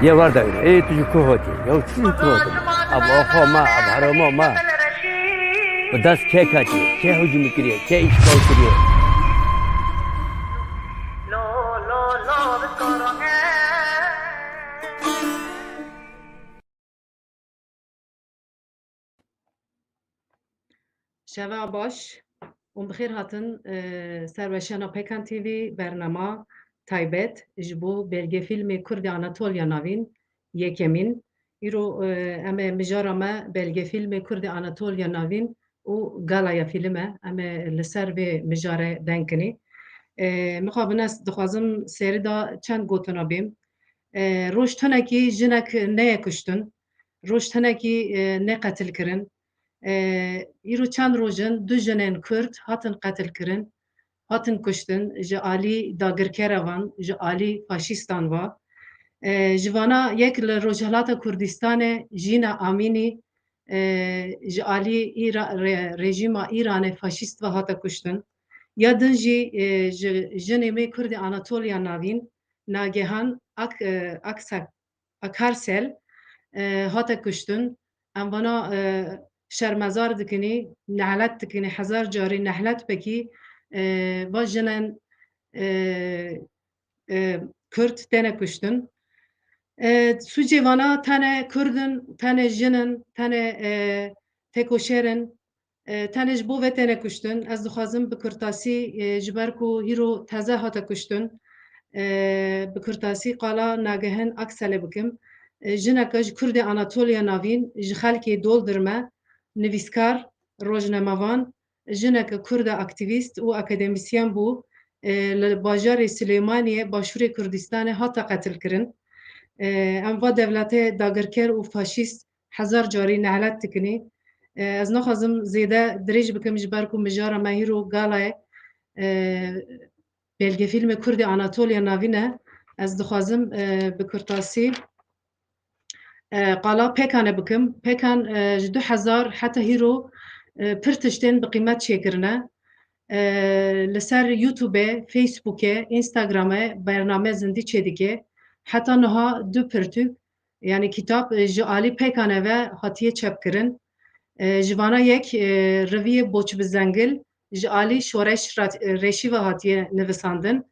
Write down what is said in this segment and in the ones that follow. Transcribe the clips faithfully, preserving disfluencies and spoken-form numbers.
Ye war dayne, ê tu ji ku hatî? Ya çi ji ku hatî? Ev axa me, ev herêma me. Bi dest kê ketiye, kê hicûm kiriye, kê îşgal kiriye? Şeva baş û bi xêr hatin, e, ser weşana Pêkan T V, bernama taybet ji bo belgefîlmê Kurdê Anatoliya Navîn yekemîn. Îro, e, em ê mijara me belgefîlmê Kurdê Anatoliya Navîn û galaya fîlm e. Em ê li ser vê mijare deng kinî. E, mixabin ez dixwazim serî de çend gotina bêm. E, roj tenekî jinek neye kuştin, roj tenekî, e, ne qetil kirin. E, îro çend roj in, du jinên Kurd hatin qetil kirin, hatin kuştin ji alî dagirkera van, ji alî faşîstan va. E, ji vana yek li Rojhilata Kurdistanê Jîna Amînî, e, ji alî Îra-, re-, rejîma Îranê faşîst ve hate kuştin. Ya din jî, e, ji jinê me Kurdê Anatoliya Navîn Nagehan Ak-, e, Aksak-, Akarsel, e, hate kuştin. Em vana, e, şermezar dikinî, nehlet dikinî, hezar carî nehlet pekî, e, va jinen, e, e, Kurd têne kuştin. E, sûcê vana tene Kurd in, tene jin in, tene, e, têkoşer in, e, tene ji bo vê têne kuştin. Ez dixwazim bi kurtasî, e, ji ber ku hîro teze hate kuştin, e, bi kurtasî qala Nagihin Akselê bikim. E, jineke ji Kurdê Anatoliya Navîn, ji xelkê Doldirme, nivîskar, rojnamevan, jineke Kurd e, aktîvîst û akademîsyen bû, e, li bajarê Silêmaniyê, başûrê Kurdistanê hate qetilkirin. E, em va dewletê dagirker û faşîst hezar carî nehlet dikinî. E, ez naxwazim zêde dirêj bikim, ji ber ku mijara me hîro gala ye, e, belgefîlmê Kurdê Anatoliya Navîn e. Ez dixwazim, e, bi kurtasî e, qala Pêkanê bikim. Pêkan, e, ji du hezar heta hîro, e, pir tiştên bi qîmet çêkirine. E, li ser YouTubeê, Facebookê, Instagramê bername zindî çêdike. Heta niha du pirtûk, yanî kitap, e, ji alî Pêkanê ve hatiye çepkirin. E, ji vana yek, e, reviyê Boç bi Zengil ji alî Şoreş Ra-, Reşî ve hatiye nivisandin.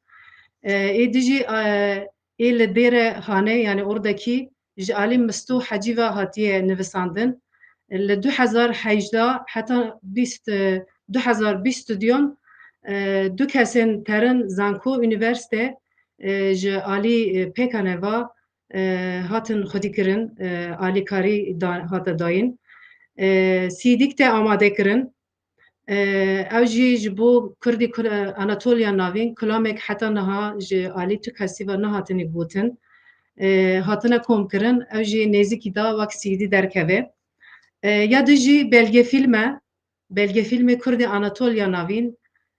E, êdî jî, e, ê li Dêre Hanê, yanî oradakî, ji alî Misto Hecî ve hatiye nivisandin. Li du hezar hejdeh heta bîst, du hezar bîst û duyan, e, du kesên terin zanko unîversîte, e, ji alî, e, Pêkanê ve, e, hatin xwedîkirin, e, alîkarî da-, hate dayîn. E, sîdîk tê amade kirin. E, ew jî ji bo Kurdî Kur-, Anatoliya Navîn kilamek heta niha ji alî tu kesî ve nehatine gotin. E, hatine komkirin, ew jî nêzîkî de wek C D derkeve. E, ya din jî belgefîlm e, belgefîlmê Kurdê Anatoliya Navîn.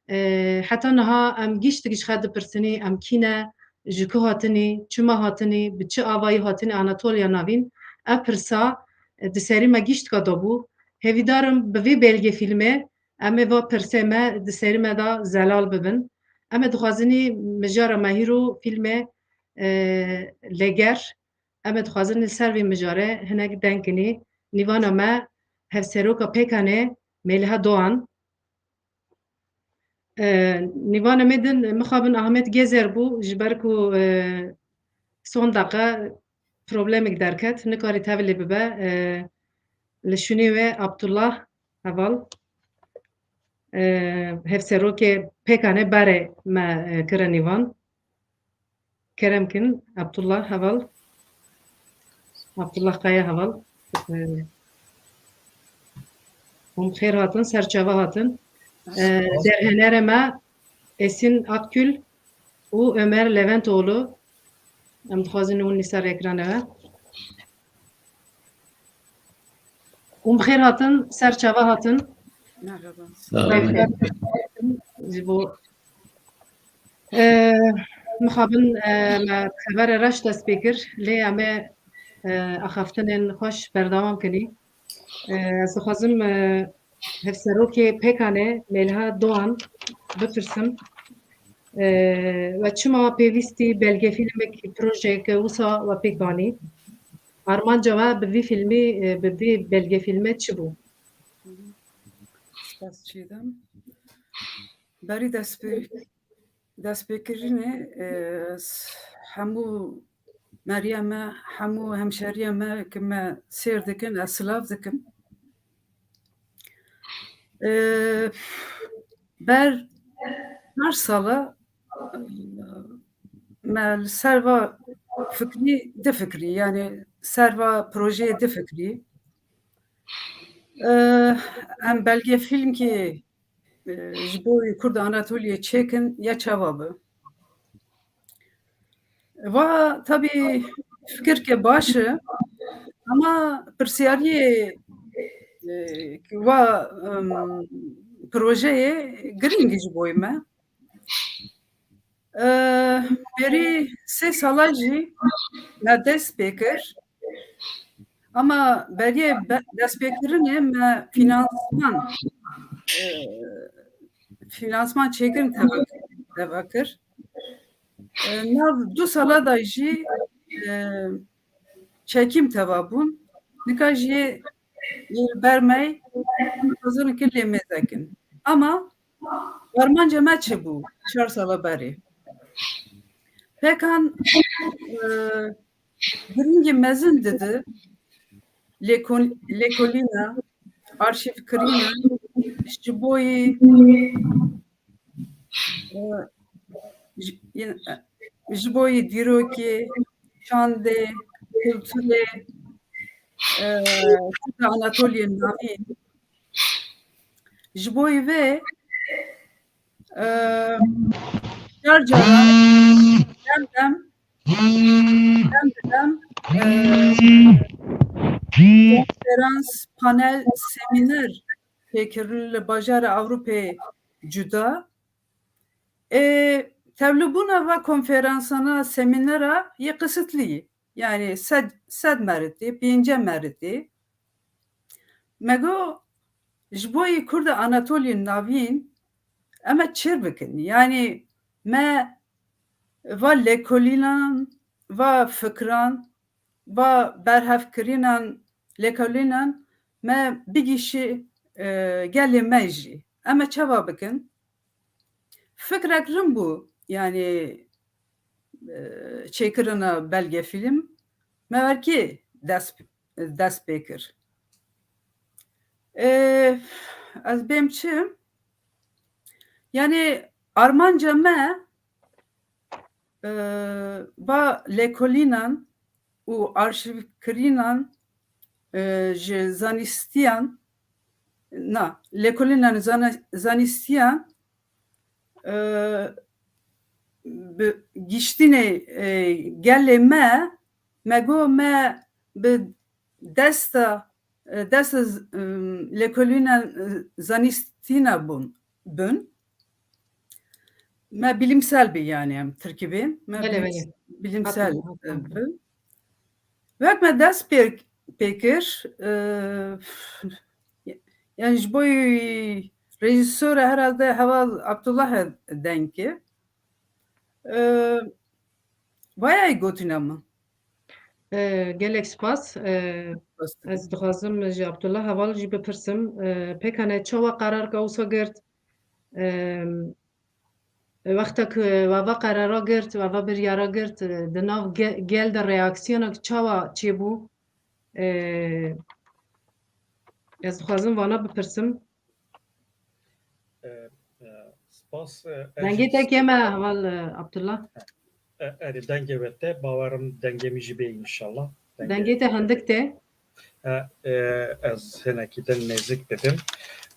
E, heta niha em giştik ji xwe dipirsinî, em kî ne, ji ku hatinî, çima hatinî, bi çi avayî hatinî Anatoliya Navîn? Ev pirsa, e, di serî me giştika de bû. Hêvîdar im bi vê belgefîlmê em ê va pirsê me di serî me de zelal bibin. Em ê dixwazinî mijara me hîro fîlmê, e, Leger. Em ê dixwazin li ser vê mijarê hinek deng kinî. Nîvana me hevseroka Pêkanê Meliha Doğan. E, nîvana me din mixabin Ahmet Gezer bû, ji ber ku, e, son deqe problemek derket, nikarî tevlê bibe. E, li şûnê wê Abdullah Heval, e, hevserokê Pêkanê berê me, e, kire nîvan. Kerem kin, Abdullah Heval. Abdullah Kaya Heval. E, hûn xêr hatin, serçava hatin. E, derhenerê me Esin Akgül û Ömer Leventoğlu. Em dixwazin hûn li ser ekranê ve. Hûn bi xêr hatin, ser çava hatin. Merhaba. Ji bo, e, mixabin, e, me xebere reş dest pê kir, lê em ê, e, axaftinên xweş berdewam kinî. E, ez dixwazim, e, hevserokê Pêkanê Mêlha Doğan bipirsim. E, we çima pêwîstî belgefîlmek, projeyeke wisa we pêk anî? Armanca we bi vî fîlmî, e, bi vî belgefîlme çi bû? Spas Çiğdem. Berî destpê-, destpêkirinê, e, s-, hemû meriya me, hemû hemşeriya me ki me sêr dikin, ez silav dikim. E, ber çar sala, e, me li ser va fikrî difikirî, yani ser va projeyê difikirî. E, em belgefîlmkê, e, ji bo Kurd Anatoliyê çêkin ya çawa bi? Va tabî fikirke baş e, ama pirsiyariyê, e, va, em, projeyê girîng ji bo me. E, berî sê sala jî me dest pê kir. Ama beriyê be-, destpêkirinê me finansman, e, finansman çêkirin teva, teva kir. E, nav du sala da jî, e, çekîm teva bûn. Nika jî yê li ber me yê, em dixwazin ki lê mêze kin. Ama armanca me çi bû çar sala berê? Pêkan, e, girîngî mezin didi lêkol-, lêkolîna, arşîvkirîna ji bo yî, e, ji, ji bo yî dîrokê, çandê, kulturê, e, Kurda Anatoliyên Navîn. Ji bo yî vê, e, car cara dem dem, dem bi dem, e, konferans, panel, semîner pêkirin li bajarê Ewropê cuda. E, tevlibûna va konferansana, semînera yê qisitlî, yani sed, sed meritî, pênce meritî. Me got, ji bo yî Kurda Anatoliyên Navîn em ê çi bikin? Yani me va lêkolînan, va fikran, va berhevkirînan, lêkolînan me bigihîşî, e, gelê me jî. Em ê çawa bikin? Fikrek rind bû, yani, e, çêkirina belgefîlm me wekî dest, dest pê kir. E, ez bêm çi? Yani armanca me, e, va lêkolînan û arşîvkirînan, e, ji zanîstiyan, na, lêkolînan zana-, zanîstiyan, e, bi giştînê, e, gelê me, me got me bi desta, e, desta z-, e, lêkolîna, e, zanîstîna bûn, bin. Me bilimsel bi, yani em tirkî bên. Me Belê, bilim-, belê. bilimsel, Haklısın, e, haklısın. bi. Wek me dest pê, pê kir, e, yani ji bo rejîsora herhalde Heval Abdullah e dengê. E, vaya gotina min. E, gelek spas. E, Spas dikim. Ez dixwazim ji Abdullah Heval jî bipirsim. E, pêkane çawa qerarka wisa girt? E, wexta ku we va qerara girt, we va biryara girt, e, di nav ge-, gel de reaksiyonek çawa çêbû? E, ez dixwazim vana bipirsim. E, e, spas, e, ez Dengê jî te kêm e, Heval, e, Abdullah. E, erê, dengê we te, bawerim dengê min jî bê înşallah. Dengê Dengê te hindik tê. E, e, ez hinekî din nêzik bibim.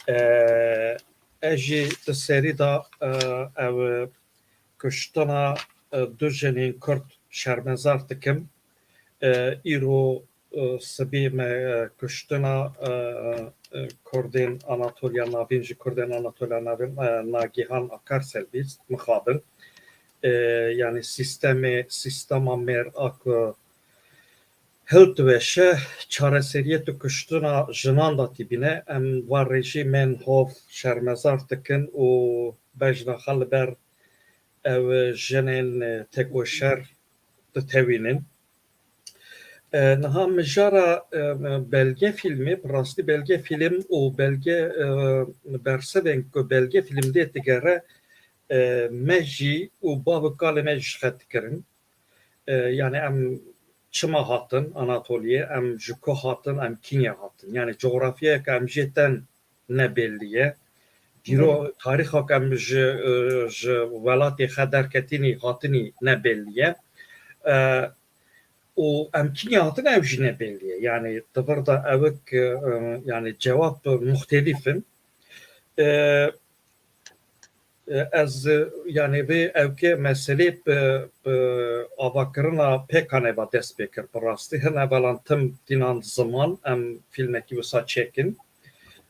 E, ez jî di serî de, e, ev kuştina, e, du jinên Kurd şermezar dikim. E, îro e, sibê me, e, kuştina, e, e, Kurdên Anatoliya Navîn, ji Kurdên Anatoliya Navîn, e, Nagihan Akar ser bîst, mixabin. E, yani sîstemê, sîstema mêr a ku hildiweşe, çareseriyê tu kuştina jinan da tîbîne. Em va rejî mêrhov şermezar dikin û bejna xwe li ber ew jinên, e, tekoşer ditewînin. E, niha mijara, e, belge fîlmê, bi rastî belge fîlm û belge, e, bersivên ku belge fîlm lê digere, e, me jî û bav û kalê me jî ji xwe dikirin. E, yani em çima hatin Anatoliyê, em ji ku hatin, em kîngê hatin? Yani cografyayeke em jê ten ne bellî ye. Dîro tarîxa ku em ji, e, ji welatê xwe derketînî hatinî ne bellî ye. E, û em kîngê hatin ew jî ne bellî ye. Yani di vir de ewik, e, yani cewab muxtelîf in. E, e, ez, e, yani vê ewkê meselê bi, bi avakirina pêkanê ve dest pê kir. Bi rastî hin evelan tim tînan ziman em fîlmekî wisa çêkin.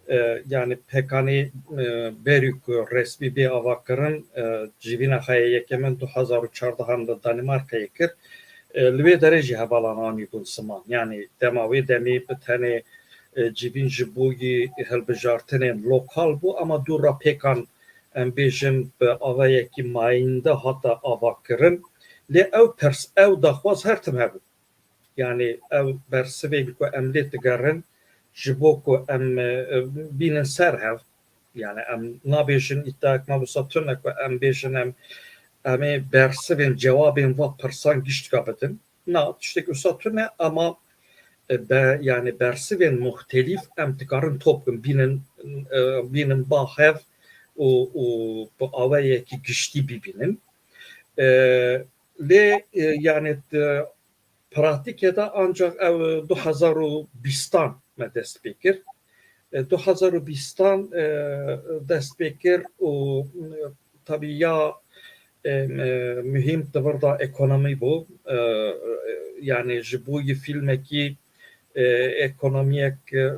E, yani pêkanê, e, berî ku resmî bê avakirin, e, civîna xwe yê yekemin du hezar û çardehan li Danimarkayê kir. E, li wê derê jî hevalan anîbûn ziman. Yani dema wê demê bi tenê, e, civîn ji bo yî hilbijartinên lokal bû, ama dû re pêkan, em bêjin, bi avayekî mayînde hate avakirin. Lê ew pirs, ew daxwaz her tim hebû. Yani ew bersivên ku em lê digerin, ji bo ku em, e, bînin ser hev, yani em nabêjin îddiayek me wisa tune ku em bêjin em, em ê bersivên cewabên va pirsan giştka bidin. Na, tiştek wisa tune, ama, e, be, yani bersivên muxtelîf em dikarin top bin, bînin, e, bînin ba hev û, û bi awayekî giştî bibînin. E, lê, e, yani, e, Pratîkê de ancak ew du hezar û bîstan me dest pê kir. E, du hezar û bîstan, e, dest pê kir û, e, tabî ya, e, e, muhîm di vir de ekonomî bû. E, e, yani ji bo yî fîlmekî, e, ekonomiyek, e,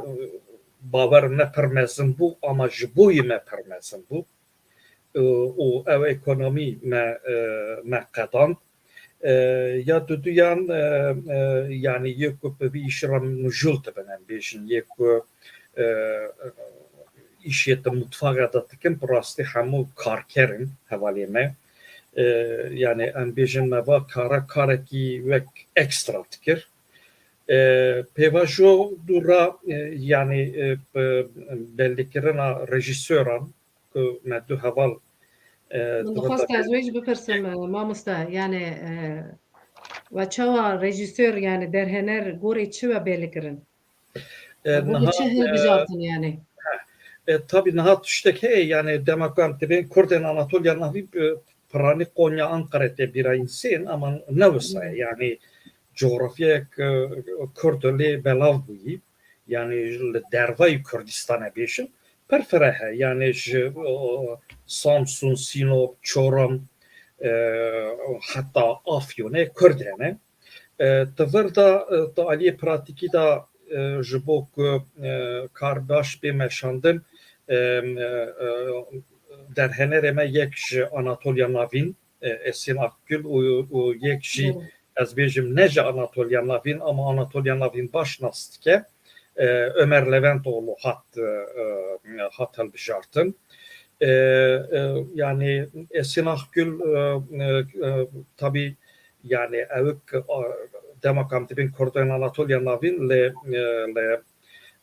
bawer ne pir mezin bû, ama ji bo yî me pir mezin bû. E, û ew ekonomî me, e, me qedand. E, ya duduyan, e, e, yani yê ku bi vî îşî re mijûl dibin, em bêjin, yê ku, e, îşê di mutfaxê de dikin, bi rastî hemû karker in hevalê me. E, yani em bêjin me va kara karekî wek ekstra dikir. E, pêvajo dû re, e, yani, e, bi bellîkirina rejîsoran, ku me du heval, e, Min dixwest ez wê jî bipirsim, e, mamoste, yani, e, we çawa rejîsor, yani derhener gorê çi we bêli kirin? E, gorê çi hilbijartin yani? E, tabî niha tiştek heye, yani dema ku em dibên Kurdên Anatoliya Navîn, e, piranî Konya Ankara tê bîra însên, ama ne wisa ye. Yani cografyayek, e, Kurd lê belav bûyî. Yani li dervayî Kurdistanê bêjin, pir fireh e. Yani ji, e, Samsun, Sinop, Çorum, e, heta Afyonê Kurd hene. E, di vir de, e, di aliyê pratîkî de, e, ji bo ku, e, kar baş bê meşandin, e, e, e, derhenerê me yek ji Anatoliya Navîn, e, Esin Akgül û, û yek jî, ez bêjim, ne ji Anatoliya Navîn, ama Anatoliya Navîn baş nas dike. E, Ömer Leventoğlu hat, e, e, hat hilbijartin. E, e, yani Esin Akgül, e, e, e, tabî, yani ewik, a, dema ku em dibên Kurdên Anatoliya Navîn li, e, li,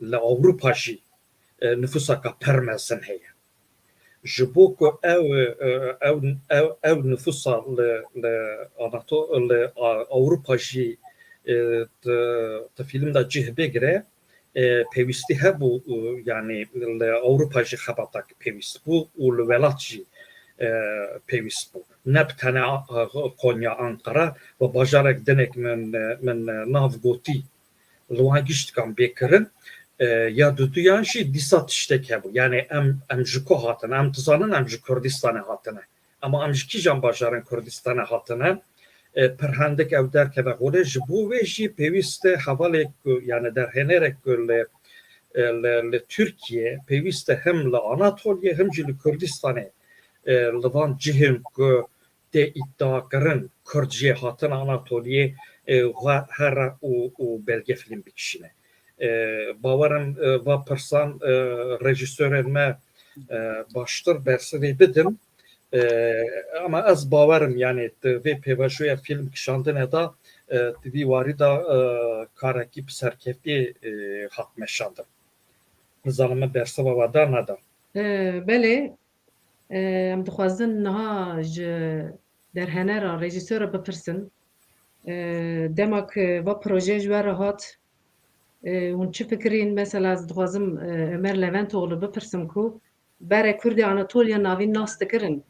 li Ewropa jî, e, nifûsaka pir mezin heye. Ji bo ku ew, e, ew, ew, ew nifûsa li, li Anato-, li, a, Ewropa jî, e, di, di fîlm de cih bigire, e, pêwîstî hebû, e, yani li Ewropa jî xebatek pêwîst bû û li welat jî, e, pêwîst bû. Ne bi tene, a, Konya, Ankara ve bajarek dinek min, e, min, e, nav gotî, li wan giştikan bê kirin, e, ya duduyan jî dîsa tiştek hebû. Yani em, em ji ku hatine? Em dizanin em ji Kurdistanê hatine. Ama em ji kîjan bajarên Kurdistanê hatine? e, pirhendik ew derkeve holê. Ji bo wê jî pêwîst e hevalê ku, yani derhênerek ku li, e, li, li Tirkiye pêwîst e him li Anatoliye him jî li Kurdistanê, e, li van cihên ku tê îdia kirin Kurd jê hatin Anatoliyê, e, xwe here û, û belgefîlm bikişîne. E, bawerim, e, va pirsan, e, rejîsorên me, e, baştir bersivê bidin. E, ama ez bawerim, yani di vê pêvajoya fîlm kişandine de, e, di vî warî de, e, karekî bi serkeftiyê, e, hat meşandin. Nizanim min bersiva we da neda. E, belê, e, em dixwazin niha ji derhenera, rejîsora bipirsin. E, dema ku va proje ji we re hat, e, hûn çi fikirîn? Mesela ez dixwazim, e, Ömer Leventoğlu bipirsim ku berê Kurdê Anatoliya Navîn nas dikirin.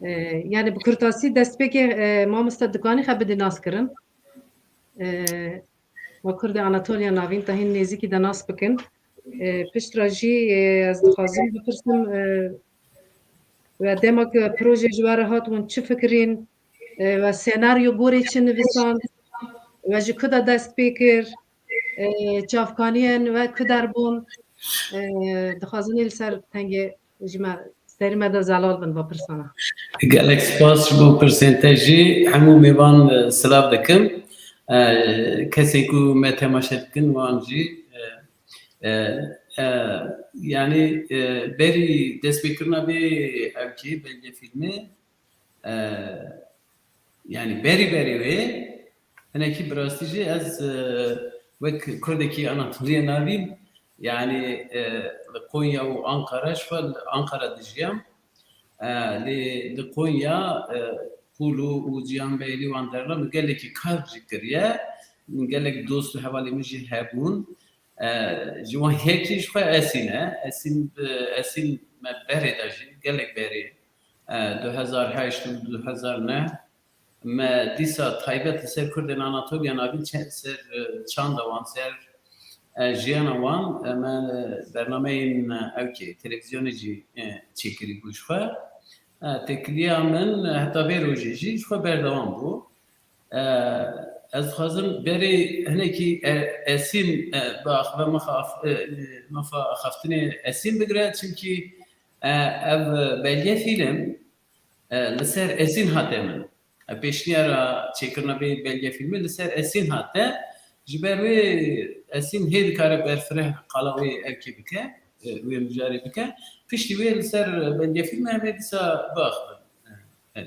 E, yani bi kurtasî destpêkê, e, mamoste dikanî xe bidî nas kirin. E, we Kurdê Anatoliya Navîn te hîn nêzîkî de nas bikin. E, pişt re jî, e, ez dixwazim bipirsim, e, we dema ku proje ji we re hat, hûn çi fikirîn? E, we senaryo gorê çi nivisand? We ji ku de dest pê kir? E, çavkaniyên we ku der bûn? E, dixwazin ê li ser tengê ji me, serî me de zelal bin va pirsana. Gelek spas ji bo pirsên te jî. Hemû mêvan, e, silav dikim. E, kesên ku me temaşe dikin wan jî, e, e, e, yani, e, berî destpêkirina vê ewkê belgefîlmê, e, yani berî berî wê hinekî bi rastî jî ez, e, wek Kurdekî Anatoliya Navîn, yani, e, li Konya û Ankara, ji xwe li Ankara dijiyam. E, lê li Konya, e, Kulu û Cihanbeyli wan derna min gelekî kar jî kiriye. Min gelek dost û hevalê min jî hebûn. E, ji wan yekî ji xwe Esîn e. Esîn, e, Esîn me berê de jî, gelek berê, e, du hezar heşt û du hezar neh me dîsa taybet li ser Kurdên Anatoliya Navîn çe-, ser, e, çanda wan, ser, e, jiyana wan, e, me bernameyên, e, ewkê televîzyonê jî, e, çêkirî bû ji xwe. E, têkiliya min, e, heta vê rojê jî ji xwe berdewam bû. E, ez dixwazim berê hinekî, e, Esîn, e, biaxive, mixa af-, e, mifa axaftinê Esîn bigire, çimkî, e, ev belgefîlm, e, li ser Esîn hate min. E, pêşniyara çêkirina vê belgefîlmê li ser Esîn hate. Ji ber wê Esîn hê dikare berfireh qala wê ewkê bike, e, wê mijarê bike. Piştî wê li ser belgefîlmê em ê dîsa biaxivin. E,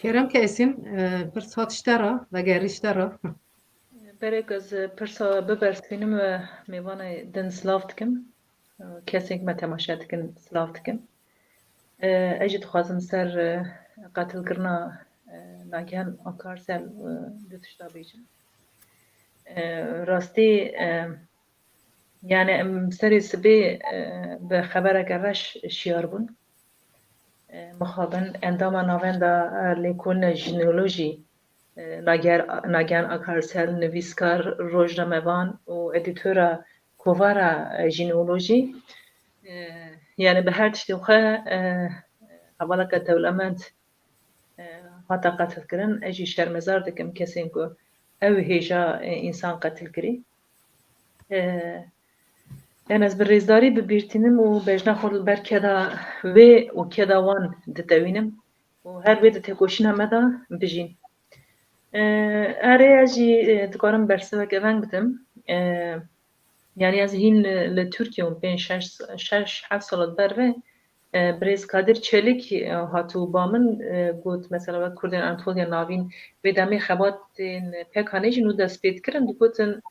Kerem ke Esîn, e, pirs hat ji te re, vegerî ji te re. Berê ku ez pirsa bibersivînim, e, mêvanê din silav dikim. E, kesên ku me temaşe dikin silav dikim. E, ez jî dixwazim ser, e, qetilkirina, e, Nagihan Akarsel, e, du tişta bêjim. E, rastî, e, Yani em serê sibê, e, bi xebereke reş şiyar bûn. E, mixabin endama Navenda, e, Lêkolîna Jîneolojî, e, Nagihan, Nagihan Akarsel, nivîskar, rojnamevan û edîtora Kovara, e, Jîneolojî, e, yani bi her tiştê xwe, e, hevaleke dewlemend, e, hate qetilkirin. Ez jî şermezar dikim kesên ku ew hêja, e, însan qetil kirî. E, yani ez bi rêzdarî bi bîr tînim û bejna xwe li ber keda wê û keda wan ditewînim û her wê di têkoşîna me de bijîn. E, erê, ez jî, e, dikarim bersiveke veng bidim. E, yani ez hîn li, li Tirkiye bûm, pênc, şeş, şeş, heft sala li ber ve, e, birêz Kadir Çelik, e, hat û ba min, e, got, mesela, wek Kurdên Anatoliya Navîn, wê demê xebatên P K K'ê jî nû dest pê dikirin, digotin,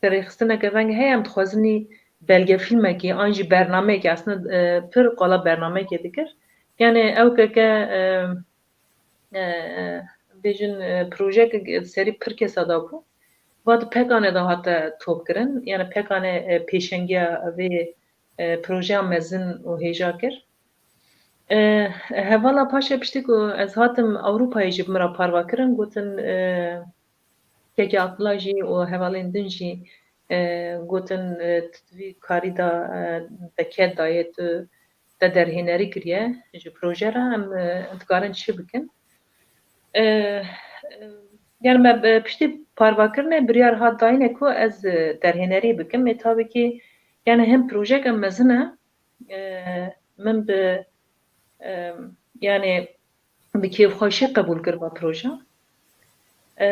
rêxistineke veng heye, em dixwazin belgefîlmekê an jî bernameyekê, aslında, e, pir qala bernameyekê dikir. Yani ew keke, e, e, bêjin, e, projeyeke serî pir kesa dabû. Va di P K K'ê de hate top kirin. Yani P K K'ê, e, pêşengiya vê, e, projeya mezin û hêja kir. E, hevala paşê piştî ku ez hatim Ewropayê jî bi min re parve kirin, gotin, e, Kekê Abdullah jî û hevalên din jî, e, gotin, e, tu di vî karî de, e, te ked daye, tu te derhênerî kiriye ji proje re, em, e, dikarin çi bikin? E, Yani me bi piştî parvakirinê biryar hat dayîne ku ez, e, derhênerî bikim. Ê tabii ki yani hem projeke mezin e, e, min bi, e, yani bi kêfxweşî qebûl kir va proje. E,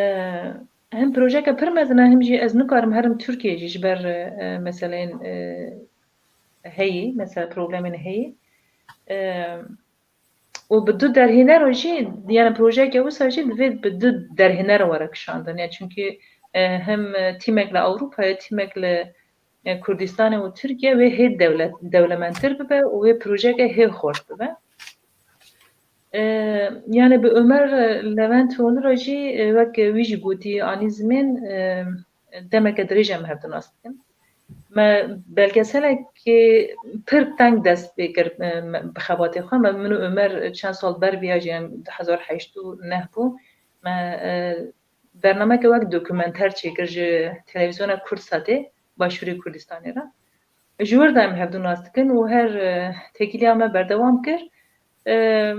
hem projeke pir mezin e, hem jî ez nikarim herim Tirkiye jî ji ber, e, meseleyên, e, heyî, mesela problemên heyî. E, û bi du derhênero jî, yani projeyeke wisa jî divê bi du derhênero were kişandin. Yani çünkü, e, hem, e, tîmek li Ewropayê, tîmek li, e, Kurdistanê û Tirkiye wê hê dewlet, dewlementtir bibe û wê projeyeke hê xurt bibe. E, yani bi Ömer, e, Levent Onur'a jî, e, wek wî jî gotî anî zimên, e, demeke dirêj em hevdu nas dikin. Me belgeselekê pir teng dest pê kir, e, me, bi xebatê xwe. Me, min û Ömer çend sal ber viya jî, em du hezar heşt û neh bû. Me, e, bernameke wek dokumenter çêkir ji televîzyona Kurdsatê, Başûrê Kurdistanê re. Ji wir de em hevdu nas dikin û her, e, têkiliya me berdewam kir. E,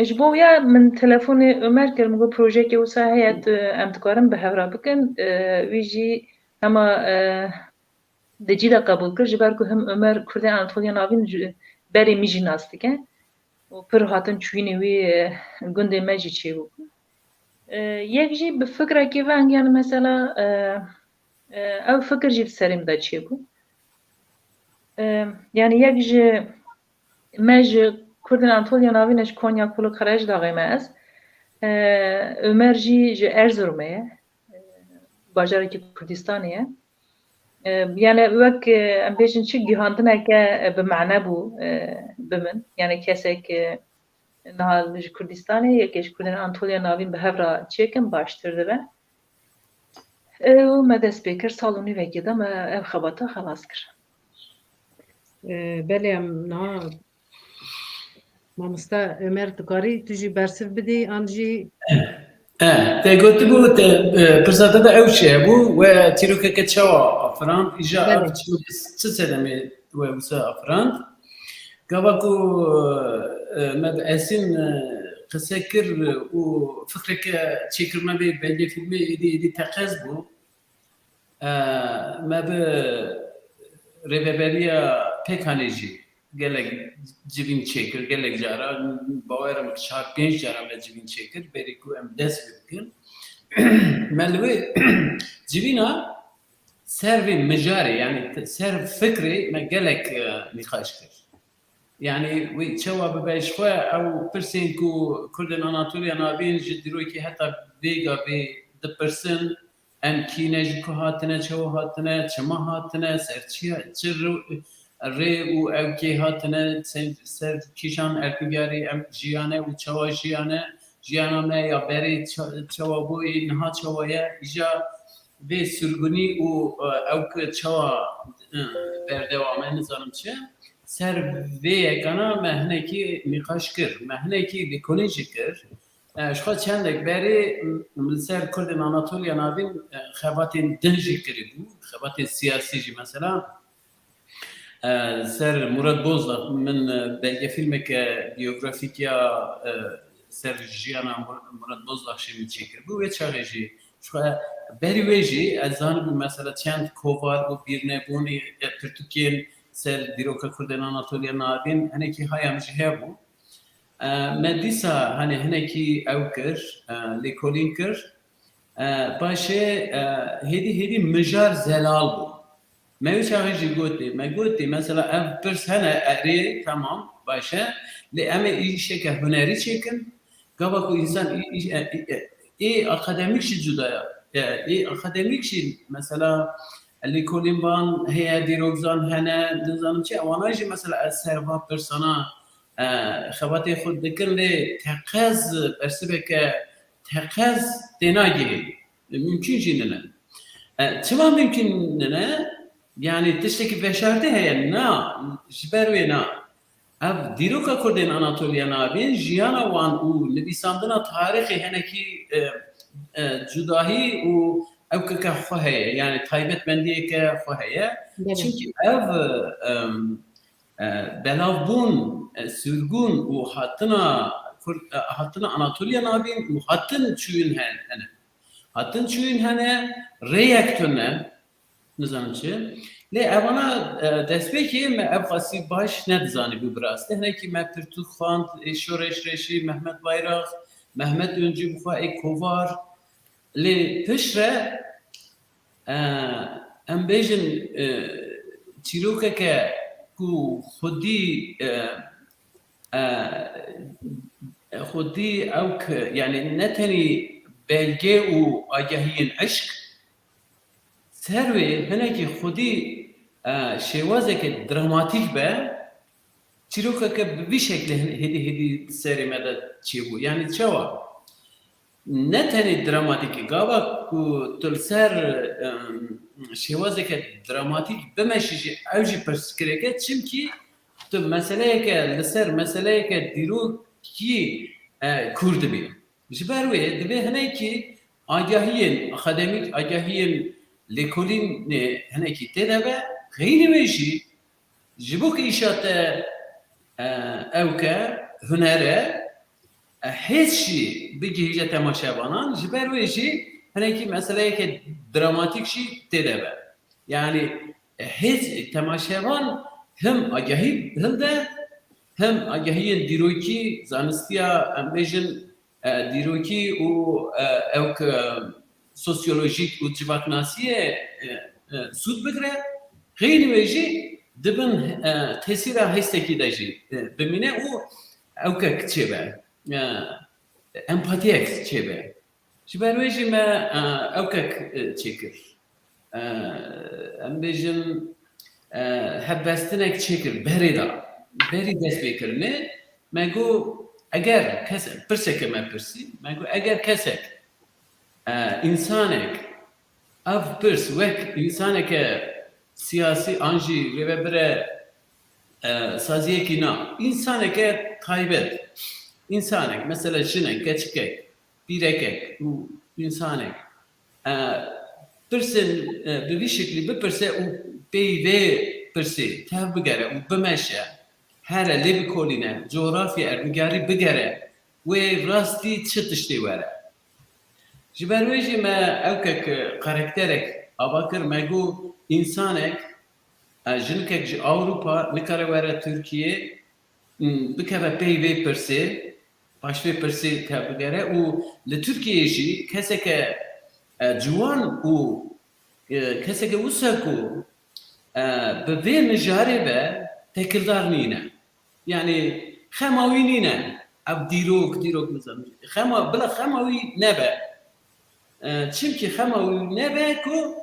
ji bo ya min telefonê Ömer kir, min got, "Projeyeke wisa heye, tu, em dikarin bi hev re bikin." E, wî jî hema, e, di cî de qebûl kir, ji ber ku him Ömer Kurdên Anatoliya Navîn ji berê min jî nas dike û pir hatin çûyînê wî, e, gundê me jî çêbû. E, yek jî bi fikrekî veng, yani mesela, e, e, ew fikir jî di serê min de çêbû. E, yani yek ji me ji Kurdên Anatoliya Navîn e, ji Konya Kulu Karayiş daxê me ez. E, Ömer jî ji Erzurumê ye. E, bajarekî Kurdistanê ye. E, yani wek, e, em bêjin çi gihandineke, e, bi mane bû, e, bi min. Yani kesek, e, niha ji Kurdistanê, yekê ji Kurdên Anatoliya Navîn bi hev re çêkin baştir dibe. E, û me dest pê kir, sal û nîvekê de me ev xebata xelas kir. E, belê em niha Mamoste Ömer, tu karî tu jî bersiv bidî, an jî? E, te gotibû, te, e, pirsa te de ew çi hebû, we çîrokeke çawa afirand, îja Belê. ev çîrokê çi sedemê we wisa afirand? Gava ku, e, me bi Esîn, e, qise kir û fikreke çêkirina vê belgefîlmê êdî, êdî teqez bû. E, me bi rêveberiya P K K'ê jî gelek civîn çêkir, gelek cara, bawer im çar pênc cara me civîn çêkir, berî ku em dest pê bikin. Me li wê civîna ser vê mijarê, yani te-, ser fikrê me gelek, e, nîqaş kir. Yani wê çawa bibe ji xwe ew pirsên ku Kurdên Anatoliya Navîn ji dîrokê heta vêga vê dipirsin, em kî ne, ji ku hatine, çawa hatine, çima hatine, ser çi, çi rû-, rê û ew kê hatine, ser, ser kîjan erdnîgarî em jiyane û çawa jiyane, jiyana me ya berê ça-, çawa bû, ê niha çawa ye, îja vê sirgûnî û, e, ew ki çawa, e, berdewam e, nizanim çi. Ser vê yekana me hinekî nîqaş kir, me hinekî lêkolîn jî kir. E, ji xwe çendek berê, m-, li ser Kurdên Anatoliya Navîn, e, xebatên din jî kirî bû, xebatên siyasî jî mesela. E, ser Murat Bozdax, min, e, belgefîlmeke biyografîk ya, e, ser jiyana Mur-, Murat Bozdax jî min çêkiribû. Wê çaxê jî, ji xwe berî wê jî ez zanibûm mesela çend kovar û bîrnebûnê, e, pirtûkên ser dîroka Kurdên Anatoliya Navîn hinekî haya min jî hebû. E, me dîsa, hani, hinekî ew kir, e, lêkolîn kir. E, paşê, e, hêdî hêdî mijar zelal bû. Me wî çaxê jî gotê, me gotê, mesela ev pirs hene, erê, tamam, baş e. Lê em ê îşeke hunerî çêkin. Gava ku însan î-, î-, e, e, e, ê akademîk jî cuda ye. E, ê akademîk jî, mesela, lêkolînvan heye, dîrokzan hene, nizanim çi, ewana jî, mesela, ez ser va pirsana, e, xebatê xwe dikin, lê teqez bersiveke teqez tênagihê. Mümkün jî nine. E, çima mümkün nine? Yani tiştekî veşartî heye? Na, ji ber wê na. Ev dîroka Kurdên Anatoliya Navîn, jiyana wan û nivîsandina tarîxê hinekî, e, e, cudahî û ewkeke xwe heye, yani taybetmendiyeke xwe heye. Belê. Çimkî ev, e, em, e, belavbûn, e, sirgûn û hatina Kur-, e, hatina Anatoliya Navîn û hatin çûyîn hen-, hene. Hatin çûyîn hene, rêyek tune, nizanim çi. Lê evana, e, destpêkê me ev xasî baş nedizanîbû bi rastî. Hinekî me pirtûk xwend, ê Şoreş Reşî, Mehmet Bayrak, Mehmet Öncü bi xwe ê kovar. Lê piştre, e, em bêjin, e, çîrokeke ku xwedî, e, e, xwedî ew ki, yani ne tenî belge û agahiyên eşq, ser wê hinekî xwedî, e, şêwazeke dramatîk be, çîrokeke bi vî şeklê hin-, hêdî hêdî serê me de çêbû. Yani çawa? Ne tenê dramatîkî, gava ku tu li ser, em, şêwazeke dramatîk bimeşî jî, ew jî pirsgirêk e, çimkî tu meseleyeke, li ser meseleyeke dîrokî, e, kûr dibî. Ji ber wê divê hinekî agahiyên akademîk, agahiyên lêkolînê hinekî tê de be, xeynî wê jî ji bo ku îşa te, e, ew ke huner e, e, hêz jî bigihîje temaşevanan, ji ber wê jî hinekî meseleyeke dramatîk jî tê de be. Yani, e, hêz, temaşevan him agahî hilde, him agahiyên dîrokî, zanistiya, em bêjin, e, dîrokî û, e, ew ke sosyolojîk û civaknasiyê, e, e, sûd bigire, xeynî wê jî di bin, e, tesîra hêstekî de jî, e, bimîne û ewkek çêbe, e, empatiyek çêbe. Ji ber wê jî me, e, ewkek, e, çêkir. E, em bêjin, e, hevbestinek çêkir berê de. Berî dest pê kirinê me got, eger kes, pirseke me pirsî, me got, eger kesek, e, însanek, ev pirs wek însaneke siyasî an jî rêvebire, e, saziyekî na, însaneke taybet, însanek, mesela jinek, keçikek, pîrekek û însanek, e, pirsên, e, bi vî şeklî bipirse û pey vê pirsê tev bigere û bimeşe, here lê bikolîne, coğrafya erdnîgarî bigere, wê rastî çi tiştê were. Ji ber wê jî me ewkek karakterek ava kir, me got, însanek, e, jinikek ji Ewropa nikare were Tirkiye, m, bikeve pey vê pirsê, paş vê pirsê tevbigere û li Tirkiyeyê jî keseke, e, ciwan û, e, keseke wisa ku, e, bi vê mijarê ve tekirdar nîne. Yani xema wî nîne. Ev dîrok, dîrok nizam. Xema, bila xema wî nebe. E, çimkî xema wî nebe ku,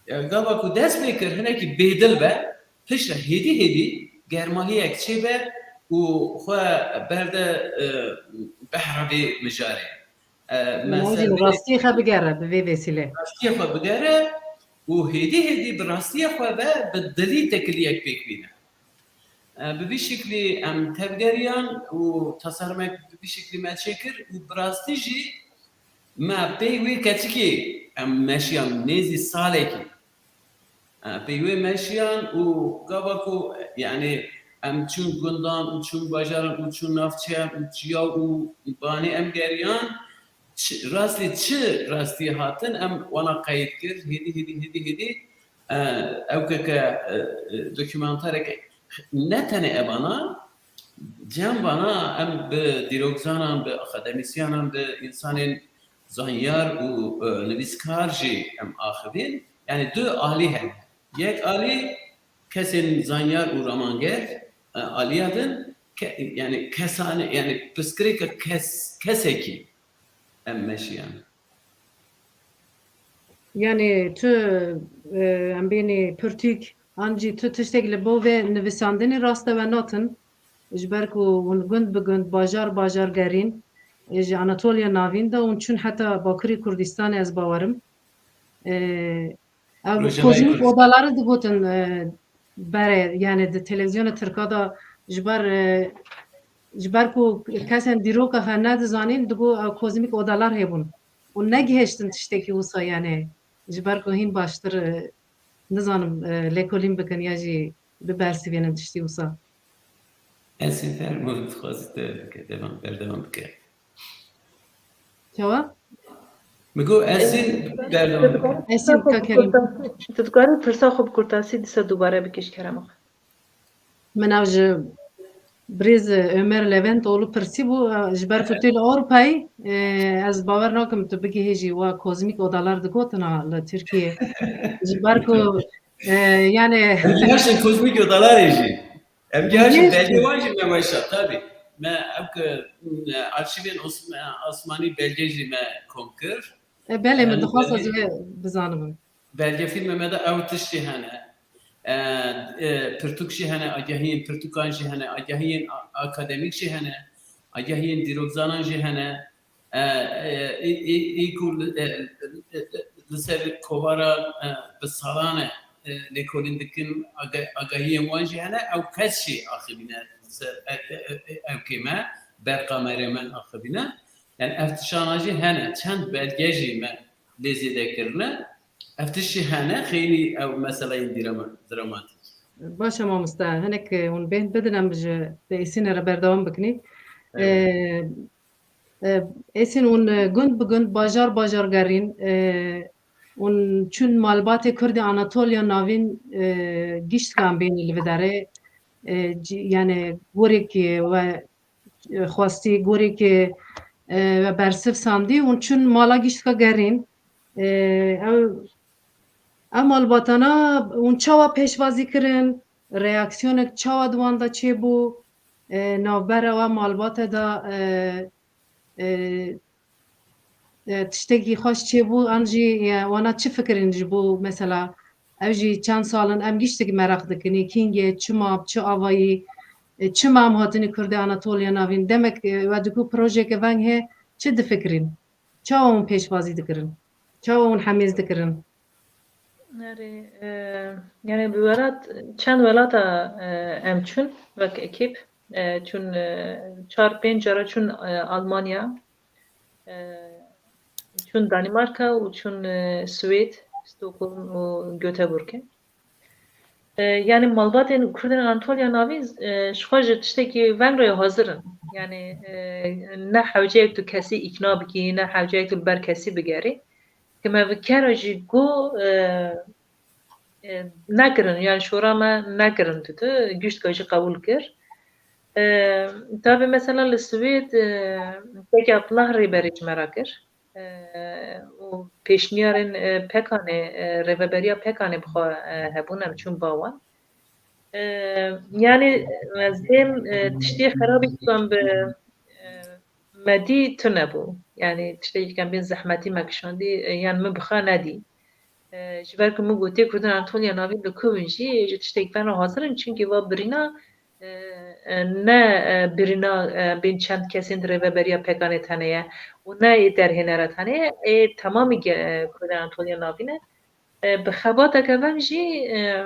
e, gava ku dest pê kir, hinekî bêdil be, piştre hêdî hêdî germahiyek çêbe û xwe berde, e, behra vê mijarê. E, me Yan jî ser vê rastiyê xwe bigere bi vê vêsîlê. Rastiyê xwe bigere û hêdî hêdî bi rastiyê xwe ve bi dilî tekiliyek pêk bîne. E, bi vî şiklî em tevgeriyan û tasarmek bi vî şiklî me çêkir û bi rastî jî me pey wê keçikê em meşiyan nêzî salekî. E, pey wê meşiyan û gava ku, yani, em çûn gundan û çûn bajaran û çûn navçeyan û çiya û banê em geriyan, çi, rastî çi rastî hatin, em wana qeyd kir, hêdî, hêdî, hêdî, hêdî, e, ewkeke, e, e, dokumentareke, ne tenê evana, cem vana em bi dîrokzanan, bi akademîsyanan, bi însanên zanyar û, e, nivîskar jî em axivîn. Yani du alî hene. Yek alî kesên zanyar û ramanger, e, aliya din ke-, yani kesane, yani pirsgirêka kes-, kesekî em meşiyan. Yani tu, e, em bênî pirtûk, an jî tu tiştek li bo vê nivîsandinê raste we natin, ji ber ku hûn gund bi gund, bajar bajar gerîn, e, ji Anatoliya Navîn de hûn çûn heta Bakurê Kurdistanê, ez bawerim. E, ev Rojavayê kozmîk Kurdistan. Odaları digotin, e, bere, yani di televîzyona Tirka de ji ber, e, ji ber ku kesên dîroka xwe nedizanîn, digo ew kozmîk odalar hebûn. Û negihiştin tiştekî wisa, yani ji ber ku hîn baştir, e, nizanim, e, lêkolîn bikin ya jî bibersivînin tiştî wisa. Esîn, fermo, dixwazî te bike, devam, berdewam bike. Çawa? Min got Esîn, berdewam bike. Esîn, ka Kerîm. Tu dikarî pirsa xwe bi kurtasî dîsa dubare bikî ji kerema xwe. Min ev ji birêz Ömer Levent oğlu pirsî bû, ji ber ku tu li Ewropayî, e, ez bawer nakim tu bigihêjî wa kozmîk odalar digotin ha li Tirkiye. Ji ber ku, e, yani Em gihaşin kozmîk odalarê jî. Em gihaşin belge wan jî me weşa, tabî. Me ev ki, e, arşîvên Os-, e, Osmanî belge jî me kom kir. E, belê, min dixwest ez wê bizanim. Belgefîlmê me de ew tişt jî hene. E, e, pirtûk jî hene, agahiyên pirtûkan jî hene, agahiyên a-, akademîk jî hene, agahiyên dîrokzanan jî hene. E, e, ê, ê, ê ku li, e, e, e, li ser kovara, e, bi salan e, e, lêkolîn dikin, aga-, agahiyên wan jî hene, ew kes jî axivîne li ser, e, e, e, e, ew kême, ber kamerê me axivîne. Yani ev tiştana jî hene, çend belge jî me lê zêde kirine. Ev tişt jî hene, xeynî ew meseleyên dîrama-, dramatîk. Baş e mamoste, hinek, e, hûn bên bidin em ji te Esînê re berdewam bikinî. Evet. E, e, Esîn, hûn, e, gund bi gund, bajar bajar gerîn, e, hûn çûn malbatê Kurdê Anatoliya Navîn, e, giştkan bênî li vê derê, e, cî-, yani gorek, e, we xwestî, gorek, e, we bersiv sandî, hûn çûn mala giştka gerîn. E, ew, ev malbatana hûn çawa pêşwazî kirin? Reaksiyonek çawa di wan de çêbû? E, navbera we malbate de, e, e, e, tiştekî xweş çêbû, an jî, e, wana çi fikirîn ji bo, mesela, ev jî çend sal in em giştek meraq dikin, kîngê, çima, bi çi avayî, e, çima em hatinî Kurdê Anatoliya Navîn? Demek, e, we diku projeyeke veng heye, çi difikirîn? Çawa hûn pêşwazî dikirin? Çawa hûn hemêz dikirin? Erê, e, yani bi welat, çend welata, e, em çûn wek ekîp, e, çûn, e, çar pênc cara çûn, e, Almanya, e, çûn Danimarka û çûn, e, Swêd, Stockholm û Göteborgê. E, yani malbatên Kurdên Anatoliya Navîn, e, ji xwe ji tiştekî veng re hazir in. Yani, e, ne hewceyek tu kesî îkna bikî, ne hewceyek tu li ber kesî bigerî. Ke me vekera jî got, e, e, nekirin, yani şora me nekirin ditu, giştka jî qebûl kir. E, tabi mesela li Swêd, e, Peggy Abdullah rêberê ji me re kir. E, û pêşniyarên, e, Pekanê, e, rêveberiya Pekanê bi xwe, e, hebûn, em çûn ba wan. E, yani ez dêm, e, tiştê xerabî ku em bi, e, me dî tune bû. Yani tiştekî kem bên zehmetî me kişandî, e, yan min bi xwe nedî. E, ji ber ku min gotê Kurdên Anatoliya Navîn li ku bin jî, ji tiştekî fen re hazir in, çunkî va birîna, e, e, ne, e, birîna, e, bên çend kesên di rêveberiya Pekanê tenê ye û ne ê derhênera tenê ye, ê temamî ge-, e, Kurdên Anatoliya Navîn e. E, bi xebateke veng jî, e,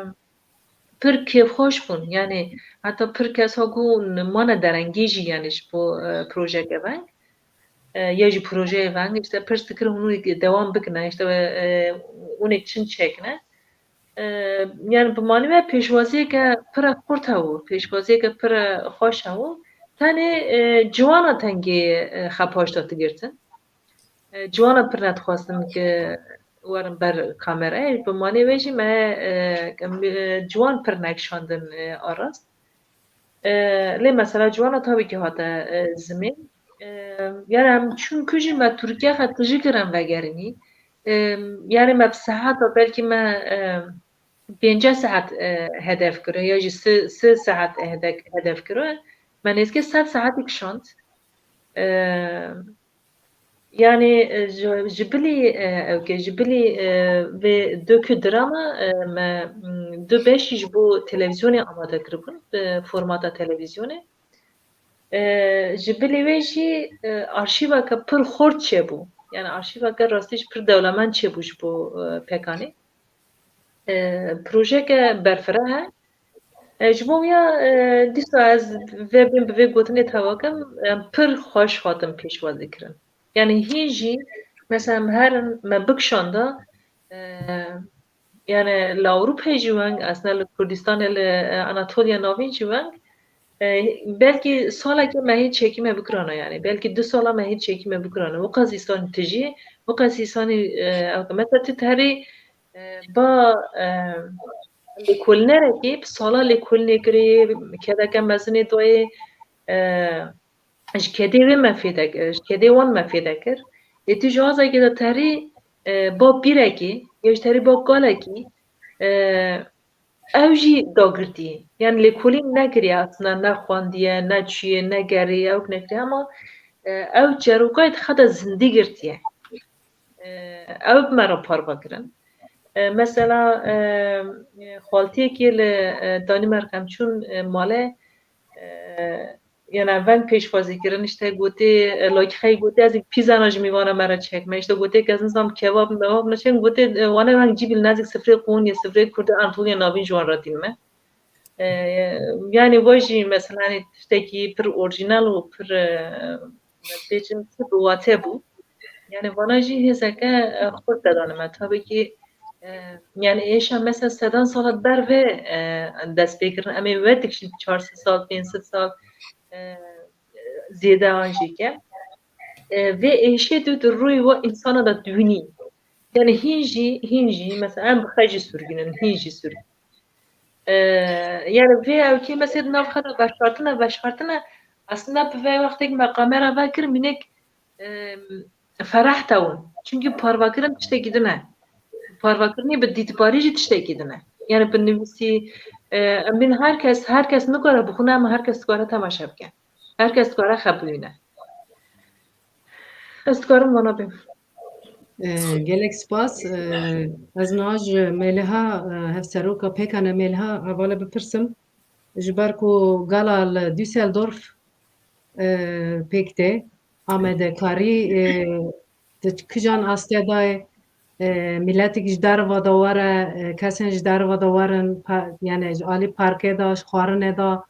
pir kêfxweş bûn. Yani heta pir kes ha got mane derengê jî, yani ji bo, e, projeke veng. E, ya jî projeyê veng, işte pirs dikir hûn wî dewam bikine, işte, e, hûn ê çin çêkine. E, yani bi manî ve pêşwaziyeke pir e xurt hebû, pêşwaziyeke pir e xweş hebû. Tenê, e, ciwana tengê, e, xepaş de digirtin. E, ciwana pir nedixwastin ke werin ber kamerayê. Bi manê ve jî me, e, em, e, ciwan pir nekişandin, e, arast. E, lê mesela ciwana tabî ki hate, e, zimên. E, yani em çûn ku jî me Tirkiye xe tijî kirin vegerînî. E, yani me bi sehata belkî me, e, pênceh saet, e, hedef kiro ya jî sê, sê saet hedef, hedef kiro. Me nêzkê sed saetî kişand. E, yani, e, ji, ji bilî, e, ew ke ji bilî, e, vê docudrama, e, me, m, du beşî ji bo televîzyonê amade kiribûn, bi formata televîzyonê. E, ji bilî wê jî, e, arşîveke pir xurt çêbû. Yani arşîveke rastî jî pir dewlemend çêbû ji bo, e, Pekanê. E, projeyeke berfireh e. E, ji bo wî ya, e, dîsa ez vê bên bi vê gotinê teva kim, em pir xweş hatin pêşwazî kirin. Yani hîn jî, mesela em herin me bikişanda, e, yani li Ewropayê jî weng, aslında li Kurdistanê, li, e, Anatoliya Navîn jî weng, E, belkî salekê me hê çekîme bikirana, yani belkî du sala me hê çekîme bikirana. Wiqas îsanî tijî, wiqas îsanî, e, ew ke mesela tu terî, e, ba, e, lêkolînerekî bi sala lêkolînê kirê, kedeke mezinê dayê, e, ji kedê wê me fêde kir, ji kedê wan me fêde kir. Ê tu ji hazekê de terî, e, ba pîrekî, ya ji terî ba kalekî, e, ew jî dagirtî. Yani lêkolîn nekiriye aslında, ne xwendiye, ne çûye, ne gerê, ew nekiriye ama, e, ew çerokayê di xeta zindî girtiye. E, ew bi me re parve kirin. E, mesela, e, e, xaltiyekê li, e, Danîmerk em çûn, e, malê, e, yani veng pêşwazî kirin, işte gotê, e, lakixey gotê, ez ê pîzana ji mîvana me re çekme. İşte gotê, kes nizam kebab mebab neçek, gotê, e, wane veng cîbî li nezik sifrê qûn ya sifrê kurd Anatoliya navîn ji wan re dînme. E, yani va jî mesela, hani tiştekî pir orîjinal û pir, e, bêjim pir bi wate bû. Yani vana jî hêzeke, e, xurt te danime. Tabii ki, e, yani êşa mesela sedan sala ber vê, e, dest pê kirin. Em ê wê dikişîn çar sed sal, pênc sed sal, e, zêde an jî ke. E, vê êşê tu di rûyê we însana de dibînî. Yani hîn jî, hîn jî, mesela em bi xwe jî sürgün in, hîn jî sürgün. E, yani vê ewkê mesela di nav xwe de veşartine, veşartine, aslında bi vê wextê me kamera vekir mînek, e, ferah tewin. Çünkü parvekirin tiştekî din e. Parvekirinê bi dîtbarî jî tiştekî din e. Yani bi nivîsî, e, em bên her kes, her kes nikare bixwine, ama her kes dikare temaşe bike. Her kes dikare xebûyîne. Ez dikarim vana bêm. E, gelek spas. E, ez niha ji Mêliha, e, hevseroka pêkane Mêliha hevala bipirsim. Ji ber ku gala li Düsseldorf, e, pêk tê, amadekarî, e, di kijan astê de ye, e, miletik ji derve de were, e, kesên ji derve de werin, pa-, yani ji alî parkê de, ji xwarinê de,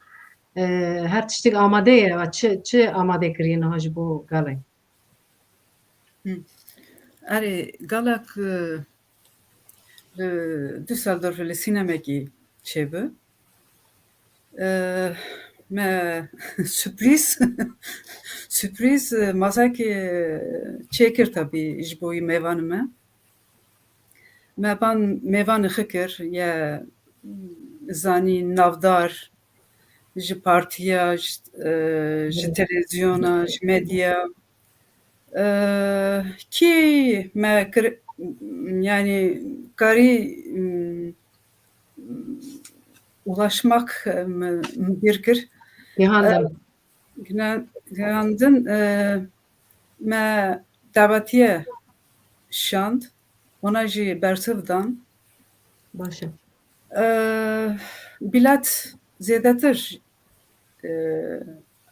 e, her tiştik amade ye, çi, çi amade kiriye niha ji bo galê? Hı. Erê, galak, e, li Düsseldorf li sînemekî çêbi. E, me sürprîz, sürprîz, e, masakê çêkir tabî ji bo wî mêvanê me. Me van mêvanê xwe kir, ye zanî navdar, ji partiya, ji, e, ji televizyona, ji medya. E, kî me kir, yani karî, m, ulaşmak, e, mi, mi bir kir. Gihandin. E, gihan-, gihandin, e, me davetiye şand, ona jî bersiv dan. Baş e. E, bilet zêdetir, e,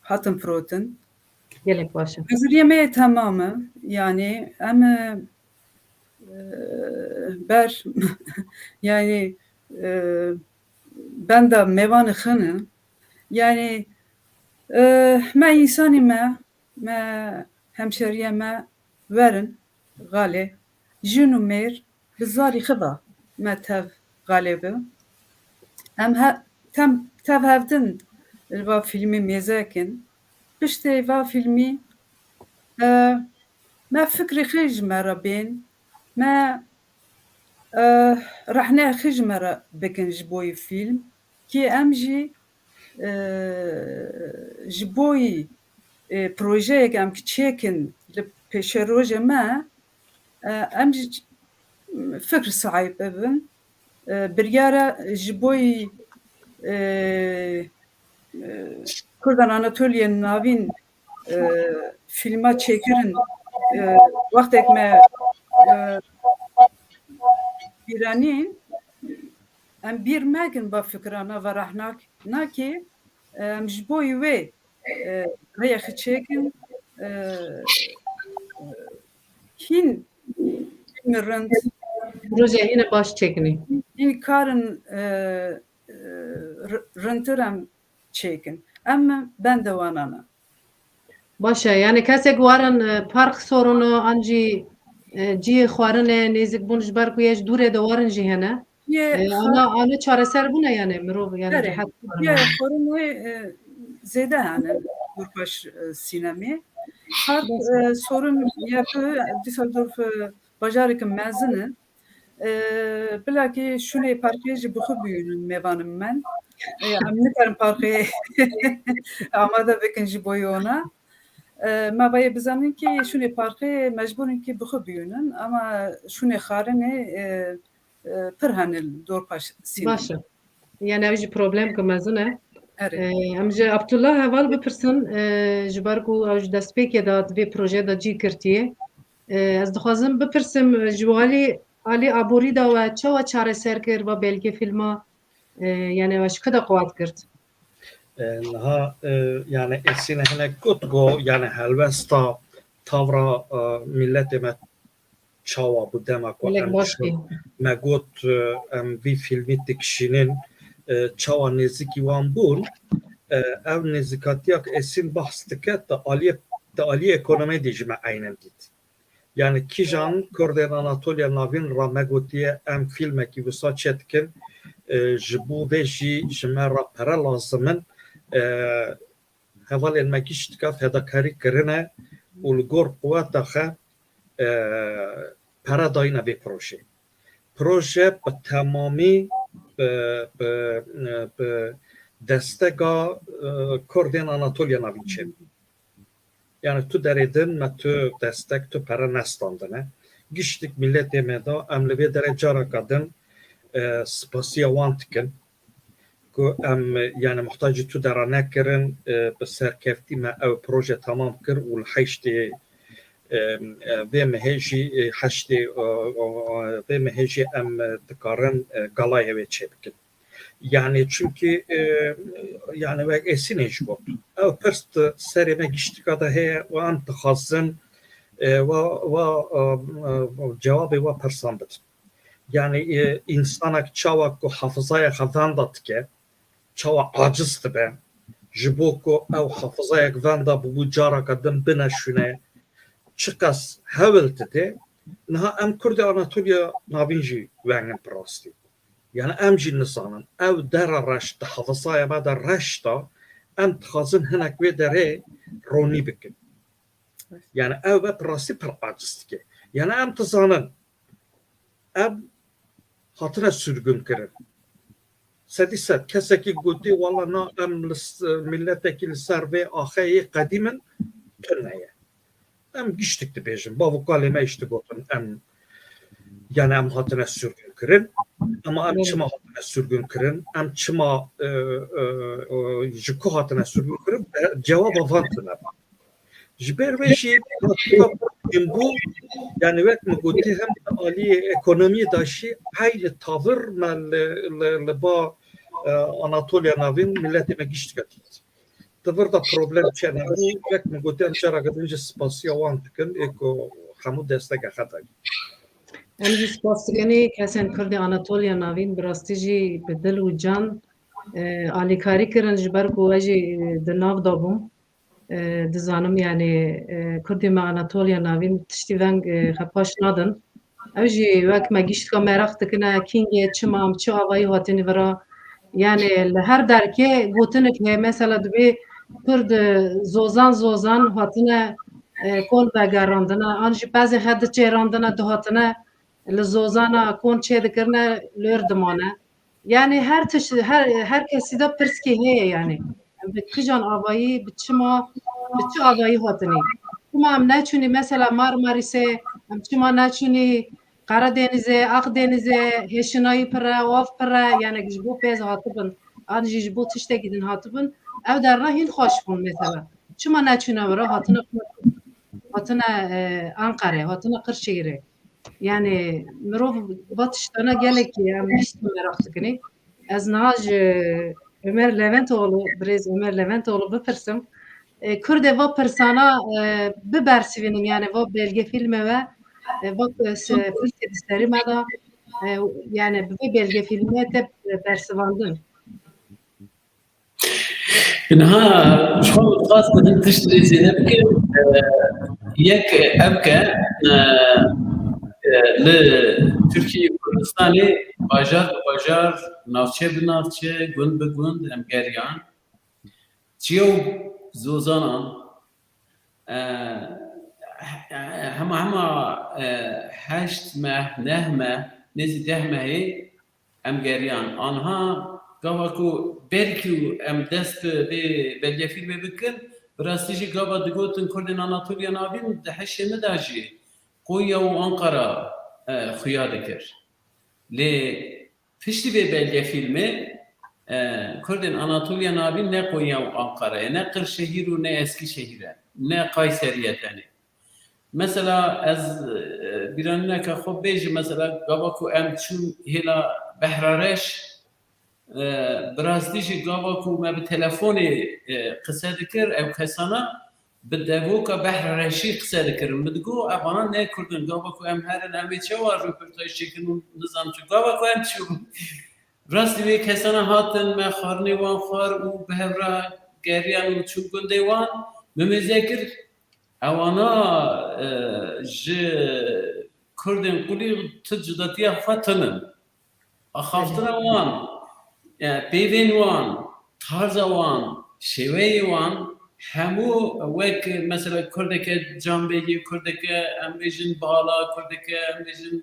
hatin firotin. Gelek baş e. Haziriyê me yê temam e. Yani em, e, ber, yani, e, benda mêvanê xwe ne. Yani, e, me însanî me, me hemşeriye me werin, xalê, jin û mêr, bi zarî xwe ve me tev xalê bi. Em he-, tem-, tev hevdin li va fîlmî mêze kin. Piştê va fîlmî, e, me fikrê xwe ji me re bên, me, e, rehnê xwe ji me re bikin ji bo yî fîlm, kê em jî, e, ji bo yî, e, projeyek em ki çêkin li pêşerojê me, e, em jî fikr sahîb bibin. E, biryara ji bo yî, e, e, Kurdan Anatoliya Navîn, e, fîlma çêkirin, e, wextek me, e, bîranîn, em bîr mekin va fikrana va rehnak nakê, em ji bo wê, e, rêyê xwe çêkin, e, hîn, hîn rind. Proje hîne baş çêkinî. Hîn karin, e, e, r-, rintir em çêkin. Em bende wana ne. Baş e, yani kesek warin, e, park sorunu, an jî, e, cihê xwarinê nêzikbûn ji ber ku yê ji dûrê de warin jî hene. Yê E, xwar- ana, ana çareser bûne yani mirov, yani Erê, rehet yê xwarin. Xwarin wê, e, zêde hene dorpaş, e, sînemê. Her, e, sorun ya ku Düsseldorf, e, bajareke mezin e. E, bilakî şûnê parkê ji bi xwe biyûnin mêvanên me. E, em nikarin parkê amade bikin ji bo yona. E, me vayê bizanin ki şûnê parkê mecbûr in ki bi xwe biyûnin, ama şûnê xarinê, e, e, pir hene li dorpaş sînemê. Baş e. Yani ev jî problemke mezin e. Erê. E, em ji Abdullah heval bipirsin, e, ji ber ku ew ji destpêkê de di vê projeyê de cî girtiye. E, ez dixwazim bipirsim, ji bo alî, alî aborî de we çawa çareser kir va belgefîlma, e, yani we ji ku de quwat girt? E, niha, e, yani Esîn hinek got ku yani helwesta tavra, e, miletê me çawa bû dema ku Gelek em baş şûn, bû. Me got, e, em vî fîlmî dikişînin, e, çawa nêzîkî wan bûn, e, ev nêzîkatiya ku Esîn behs dike, di aliyê, di aliyê ekonomiyê de jî me eynen dît. Yani kîjan Kurdên Anatoliya Navîn ra me gotiye em fîlmekî wisa çêdikin, e, ji bo vê jî ji me ra pere lazim in, e, hevalên me giştika fedakarî kirine û li gor quweta xwe, e, pere dayîne vê projeyê. Proje bi temamî bi, bi, bi destega, e, Kurdên Anatoliya Navîn çêbû. Yani tu derê din me tu destek, tu pere nestandine. Giştik miletê me de em li vê derê careka din, e, spasiya wan dikin. Ku em, e, yani muhtacî tu dera nekirin, e, bi serkeftî me ew proje temam kir û li heştê, e, e, vê mehê jî, e, heştê, e, e, vê mehê jî em, e, dikarin, e, galayê wê çêbikin. Yani çimkî, e, yani wek Esînê jî got, ew pirs di serê me giştika de heye û em dixwazin, e, wa, wa, e, e, cewabê wa pirsan bidin. Yani, e, însanek çawa ku hafizaya xwe venda dike, çawa aciz dibe, ji bo ku ew hafizayek venda bûbû caraka din bine şûnê, çiqas hewl dide, niha em Kurdê Anatoliya Navîn jî wengin bi rastî. Yani em jî nizanin, ew dera reş di hafizaya me de reş de, em dixwazin hinek wê derê ronî bikin. Yani ew ve bi rastî pir aciz dike. Yani em dizanin, em hatine sürgün kirin. Sedî sed kesekî gotî, wala na em li s-, miletekî li ser vê axeyê qedîm in, tune ye. Em giştik dibêjin. Bav û kalê me îşte gotin, em, yani em hatine sürgün kirin. Ama em Evet. çima hatine sürgün kirin? Em çima, e, e, e, ji ku hatine sürgün kirin? E, cewaba van tune. Ji ber vê jî pratika pir muhîm bû. Yani wek min gotî, hem di aliyê ekonomiyê de jî eynî tavir me li, li, li ba, e, Anatoliya Navîn miletê me giştike dît. Di vir de problem çênebû, wek min gotî, em careke din jî spasiya wan dikin, ê ku hemû desteke xwe dayî. Em jî spas dikin ê kesên Kurdê Anatoliya Navîn, bi rastî jî bi dil û can, e, alîkarî kirin, ji ber ku we jî, e, di nav de bûn. E, dizanim, yani, e, Kurdê me Anatoliya Navîn tiştî veng, e, xwe paş nadin. Ew jî wek me giştka meraq dikine, kîngê, çima, em çi avayî hatinî vira. Yani li her derkê gotinek heye, mesela dibê Kurd, e, zozan zozan hatine, e, kon vegerandine, an jî pezê xe diçêrandine, dihatine li zozana kon çêdikirine, lêr dimane. Yani her tişt, her, her kesî de pirskê heye yani. Em bi kijan avayî, bi çima, bi çi avayî hatinî? Çima em neçûnî mesela Marmarîsê, em çima neçûnî Karadenizê, Akdenizê, hêşinayî pir e, av pir e, yani ji bo pez hatibin, an jî ji bo tiştekî din hatibin, ew derna hîn xweş bûn mesela. Çima neçûne wira, hatine, hatine, e, Anqerê, hatine Qirşehîrê. Yani mirov va tiştana gelekî em giştî meraq dikinî. Ez niha ji Ömer Leventoğlu, birêz Ömer Leventoğlu bipirsim. E, Kurdê va pirsana, e, bibersivînin, yani va belgefîlmê we, e, va, e, se-, pirsê di serî me de, e, yani bi vê belgefîlmê te bersivandin. Niha ji xwe dixwazim tişt lê zêde bikim. Yek ev ke, e, e, li Tirkiyeyê Kurdistanê bajar bi bajar, navçe bi navçe, gund bi gund em geriyan. Çiya û zozanan, e, he-, hema, hema, e, heşt meh, neh meh, nêzî deh mehê em geriyan. Anha gava ku belkî em dest bi vê belgefîlmê bikin, bi rastî jî gava digotin Kurdên Anatoliya Navîn di hişê min de jî Konya û Ankara, e, xuya dikir. Lê piştî vê belgefîlmê, e, Kurdên Anatoliya Navîn ne Konya û Ankara ye, ne Qirşehîr û ne Eskîşehîr e, ne Kayseriye tenê. Mesela ez, e, bîranîneke xwe bêjim, mesela gava ku em çûn hêla Behra Reş, e, bi rastî jî gava ku me bi telefonê, e, qise dikir, ew kesana bi devoka Behra Reşî qise dikirin. Min digot, evana ne Kurd in, gava ku em herin, em ê çawa röportaj çêkin û nizanim çi. Gava ku em çûn, rastî wê kesana hatin, me xwarinê wan xwar û bi hev re geriyan û çûn gundê wan. Min mêze kir, ewana, e, ji Kurdên qulî tu cudatiya xwe tinin. Axaftina wan, e, peyvên wan, tarza wan, şêweyê wan, hemû wek mesela Kurdeke Canbêgî, Kurdeke em bêjin Bala, Kurdeke em bêjin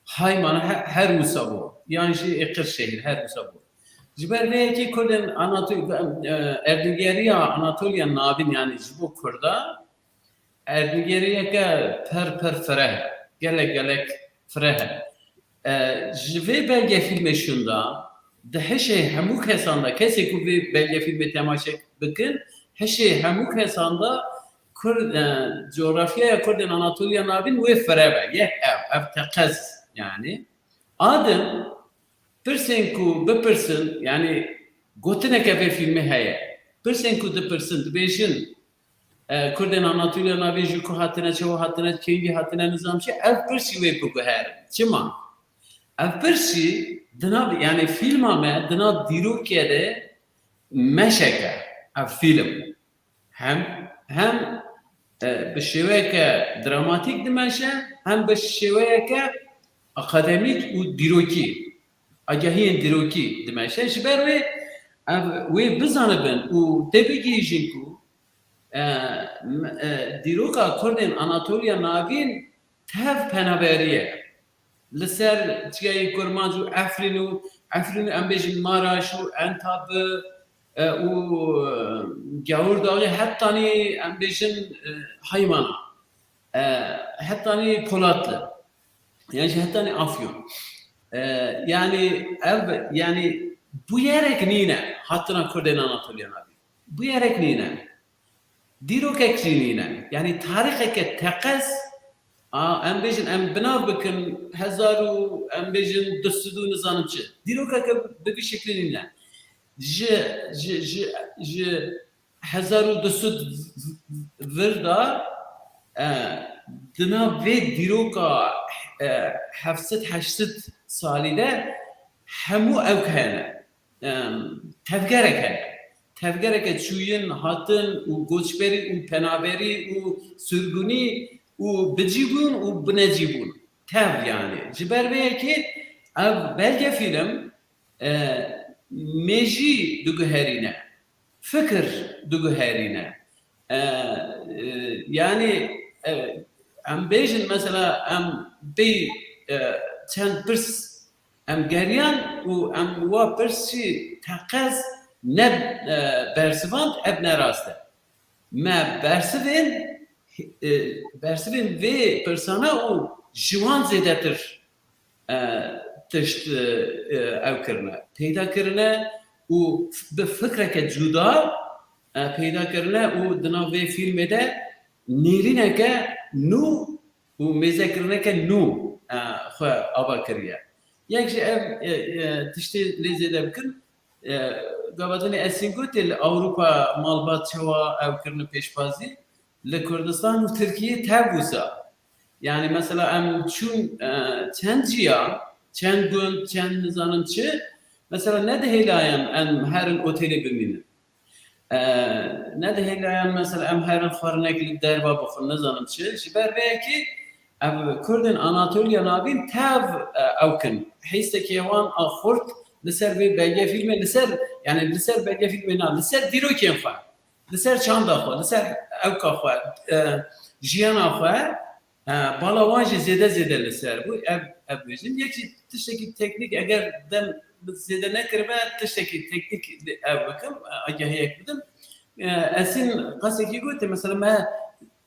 Haymana, he-, her wisa bû. Yan jî ê Qirşehîr, her wisa bû. Ji ber vê yekê Kurdên Anatol-, e, erdnîgeriya Anatoliya Navîn, yanî ji bo Kurda, erdnîgeriyeke pir pir fireh e. Gelek gelek fireh e. E, ji vê belgefîlmê şûnda, di hişê hemû kesan de, kesê ku vê belgefîlmê temaşe bikin, hişê hemû kesan de Kurd, e, coğrafyaya Kurdên Anatoliya Navîn wê fireh be. Yek ev, ev teqez yani. A din, pirsên ku bipirsin, yani gotineke vê fîlmê heye. Pirsên ku dipirsin, dibêjin, e, Kurdên Anatoliya Navîn ji ku hatine, çawa hatine, kengî hatine, nizam çi, ev pirsî wê biguherin. Çima? Ev pirsî di nav, yani fîlma me, di nav dîrokê de meşeke, ev fîlm. Hem, hem, e, bi şêweyeke dramatîk dimeşe, hem bi şêweyeke akademîk û dîrokî, agahiyên dîrokî dimeşe. Ji ber wê ev, wê bizanibin û tê bigihîjin ku, e, m-, e, dîroka Kurdên Anatoliya Navîn tev penaberî ye. Li ser çiyayê Kurmanc û Efrîn û, Efrîn û em bêjin Maraş û Entab, e, û, e, Gawurdaxê hetanî em bêjin, e, Haymana. E, hetanî Polatlı. Yan jî hetanî Afyon. E, yani ev, yani bûyerek nîne hatina Kurdên Anatoliya Navîn. Bûyerek nîne. Dîrokek jî nîne. Yani tarîxeke teqez, a, em bêjin, em binav bikin hezar û, em bêjin, du sed û nizanim çi. Dîrokeke bi vî şeklî nîne. Ji, ji, ji, ji hezar û du sed vir de, e, di nav vê dîroka, e, heft sed heşt sed salî de hemû ew hene. Em, tevgerek heye. Tevgereke çûyin, hatin û goçberî û penaberî û sirgûnî û bicîbûn û binecîbûn. Tev yani. Ji ber vê yekê ev belgefîlm, e, mêjî diguherîne, fikir diguherîne. E, e, yani, e, em bêjin mesela em bê, e, çend pirs em geriyan û em wa pirsî teqez ne, e, bersivand, ev ne rast e. Me bersivên, e, bersivên vê pirsana û ji wan zêdetir, e, tişt, e, e, ew kirine, peyda kirine û bi fikreke cuda, e, peyda kirine û di nav vê fîlmê de nêrîneke nû û mêzekirineke nû, e, xwe ava kiriye. Yek ji ev, e, e, tiştê lê zêde bikin, e, gava dinê ez hîn gotê li Ewropa malbat çawa ew kirine pêşbazî, li Kurdistan û Tirkiyê tev wisa. Yani mesela em çûn, e, çend ciya, çend gund, çend nizanim çi, mesela ne dihêlayan em herin otêlê bimînin. E, ne dihêlayan mesela em herin xwarinek li derva bixwin, nizanim çi. Ji ber vê yekê ev Kurdên Anatoliya Navîn tev, e, ew kin. Hîstekê wan a xurt li ser vê belgefîlmê, li ser, yani li ser belgefîlmê na, li ser dîrokên xwe. li ser çanda xwe, li ser ewka xwe, e, jiyana xwe, e, bala wan jî zêde zêde li ser bû. Ev, ev bêjin. Yek jî tiştekî teknîk, eger dem zêde nekiribe, tiştekî teknîk ev bikim, e, agahiyek bidim. E, Esîn qasekî gote, mesela me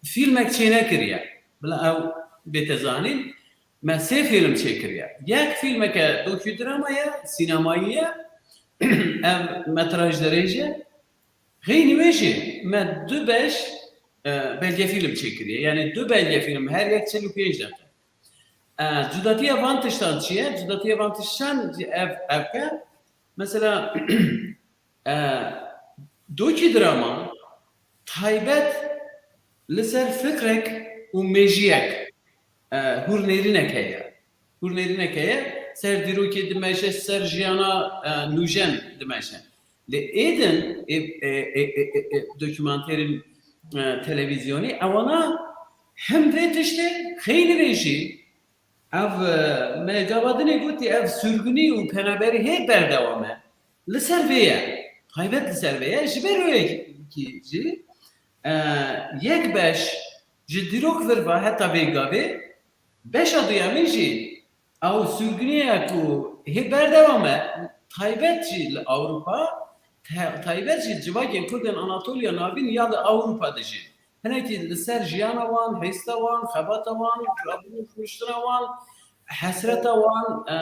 fîlmek çênekiriye. Bila ew bête zanîn. Me sê fîlm çêkiriye. Yek fîlmeke doküdrama ye, sînemayî ye, ev metraj dirêj e. Xeynî wê jî me du beş, e, belgefîlm çêkiriye. Yani du belgefîlm, her yek çil û pênc deqe. E, cudatiya van tiştan çi ye? Cudatiya van tiştan jî ev, ev ke. Mesela, e, doküdrama taybet li ser fikrek û mêjiyek, e, hûrnêrînek heye. Hûrnêrînek heye, ser dîrokê dimeşe, ser jiyana, e, nûjen dimeşe. Lê êdin, ê, ê, ê, ê, ê, ê, dokümanterên, e, televîzyonî, ewana hem vê tiştê, xeynî vê jî, ev, e, me gava dinê gotî, ev sürgünî û penaberî hê berdewam e. Li ser vê ye. Taybet li ser vê ye. Ji ber wê yekî jî, e, yek beş ji dîrok vir ve heta vê gavê, beşa duyemîn jî ew sürgünî ye ku hê berdewam e, taybet jî li Ewropa, te-, taybet jî civakên Kurdên Anatoliya Navîn ya li Ewropa dijîn. Hinekî li ser jiyana wan, hêsta wan, xebata wan, rabûn û rûniştina wan, hesreta wan, e,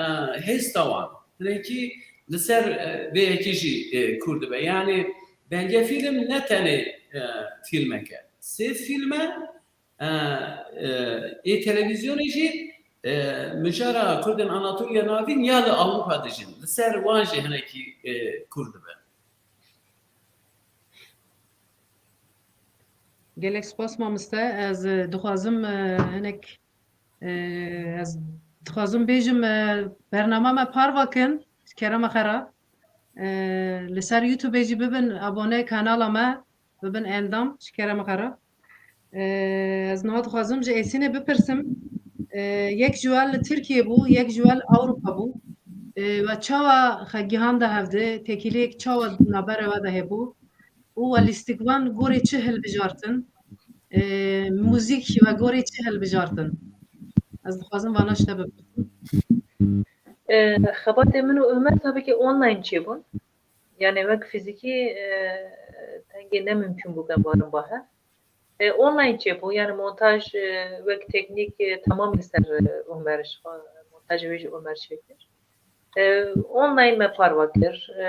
hêsta wan. Hinekî li ser, e, vê yekê jî, e, kûr dibe. Yani belgefîlm ne tenê, e, fîlmek e. Sê fîlm e, e, e, ê televîzyonê jî, e, mijara Kurdên Anatoliya Navîn ya li Ewropa dijîn. Li ser wan jî hinekî, e, kûr dibe. Gelek spas mamoste. Ez, e, dixwazim, e, hinek, e, ez dixwazim bêjim, e, bernama me parva kin, ji kerema xwe re. E, li ser YouTube jî bibin abone kanala me, bibin endam, ji kerema xwe re. E, ez niha dixwazim ji Esînê bipirsim. E, yek ji we li Tirkiye bû, yek ji we li Ewropa bû. E, we çawa xwe gihanda hevdî, têkiliyek çawa navbera we de hebû? Û we lîstikvan gorî çi hilbijartin? E, muzîk we gorî çi hilbijartin? Ez dixwazim vana tişte bipirsim. E, xebatê min û Omer tabii ki online çêbûn. Yani wek fizîkî, e, tengê ne mümkün bû em barin ba hev. E, online çêbû, yani montaj, e, wek teknîk, e, tamamî li ser, e, Omer, ji xwe, montajê wê jî Omer çêkir. E, online me parve kir. E,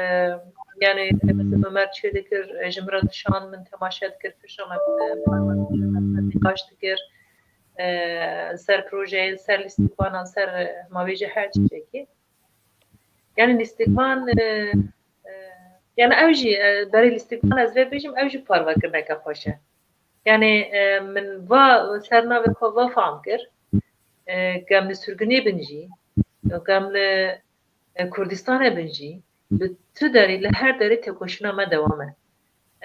yani, e, mesela Omer çê dikir, e, ji min re dişan, min temaşe dikir, piştre me, e, parve dikir, me nîqaş dikir. E, ser projeyê, ser lîstikvanan, ser, e, ma bêje her tiştekî. Yani lîstikvan, e, e, yani ew jî, e, berê lîstikvan ez vê bêjim, ew jî parvekirneke xweş e. Yani, e, min va ser navê xwe va fehm kir, e, ku em li sürgünê bin jî, ku em li, e, Kurdistanê bin jî, li tu derê, li her derê têkoşîna me dewam e.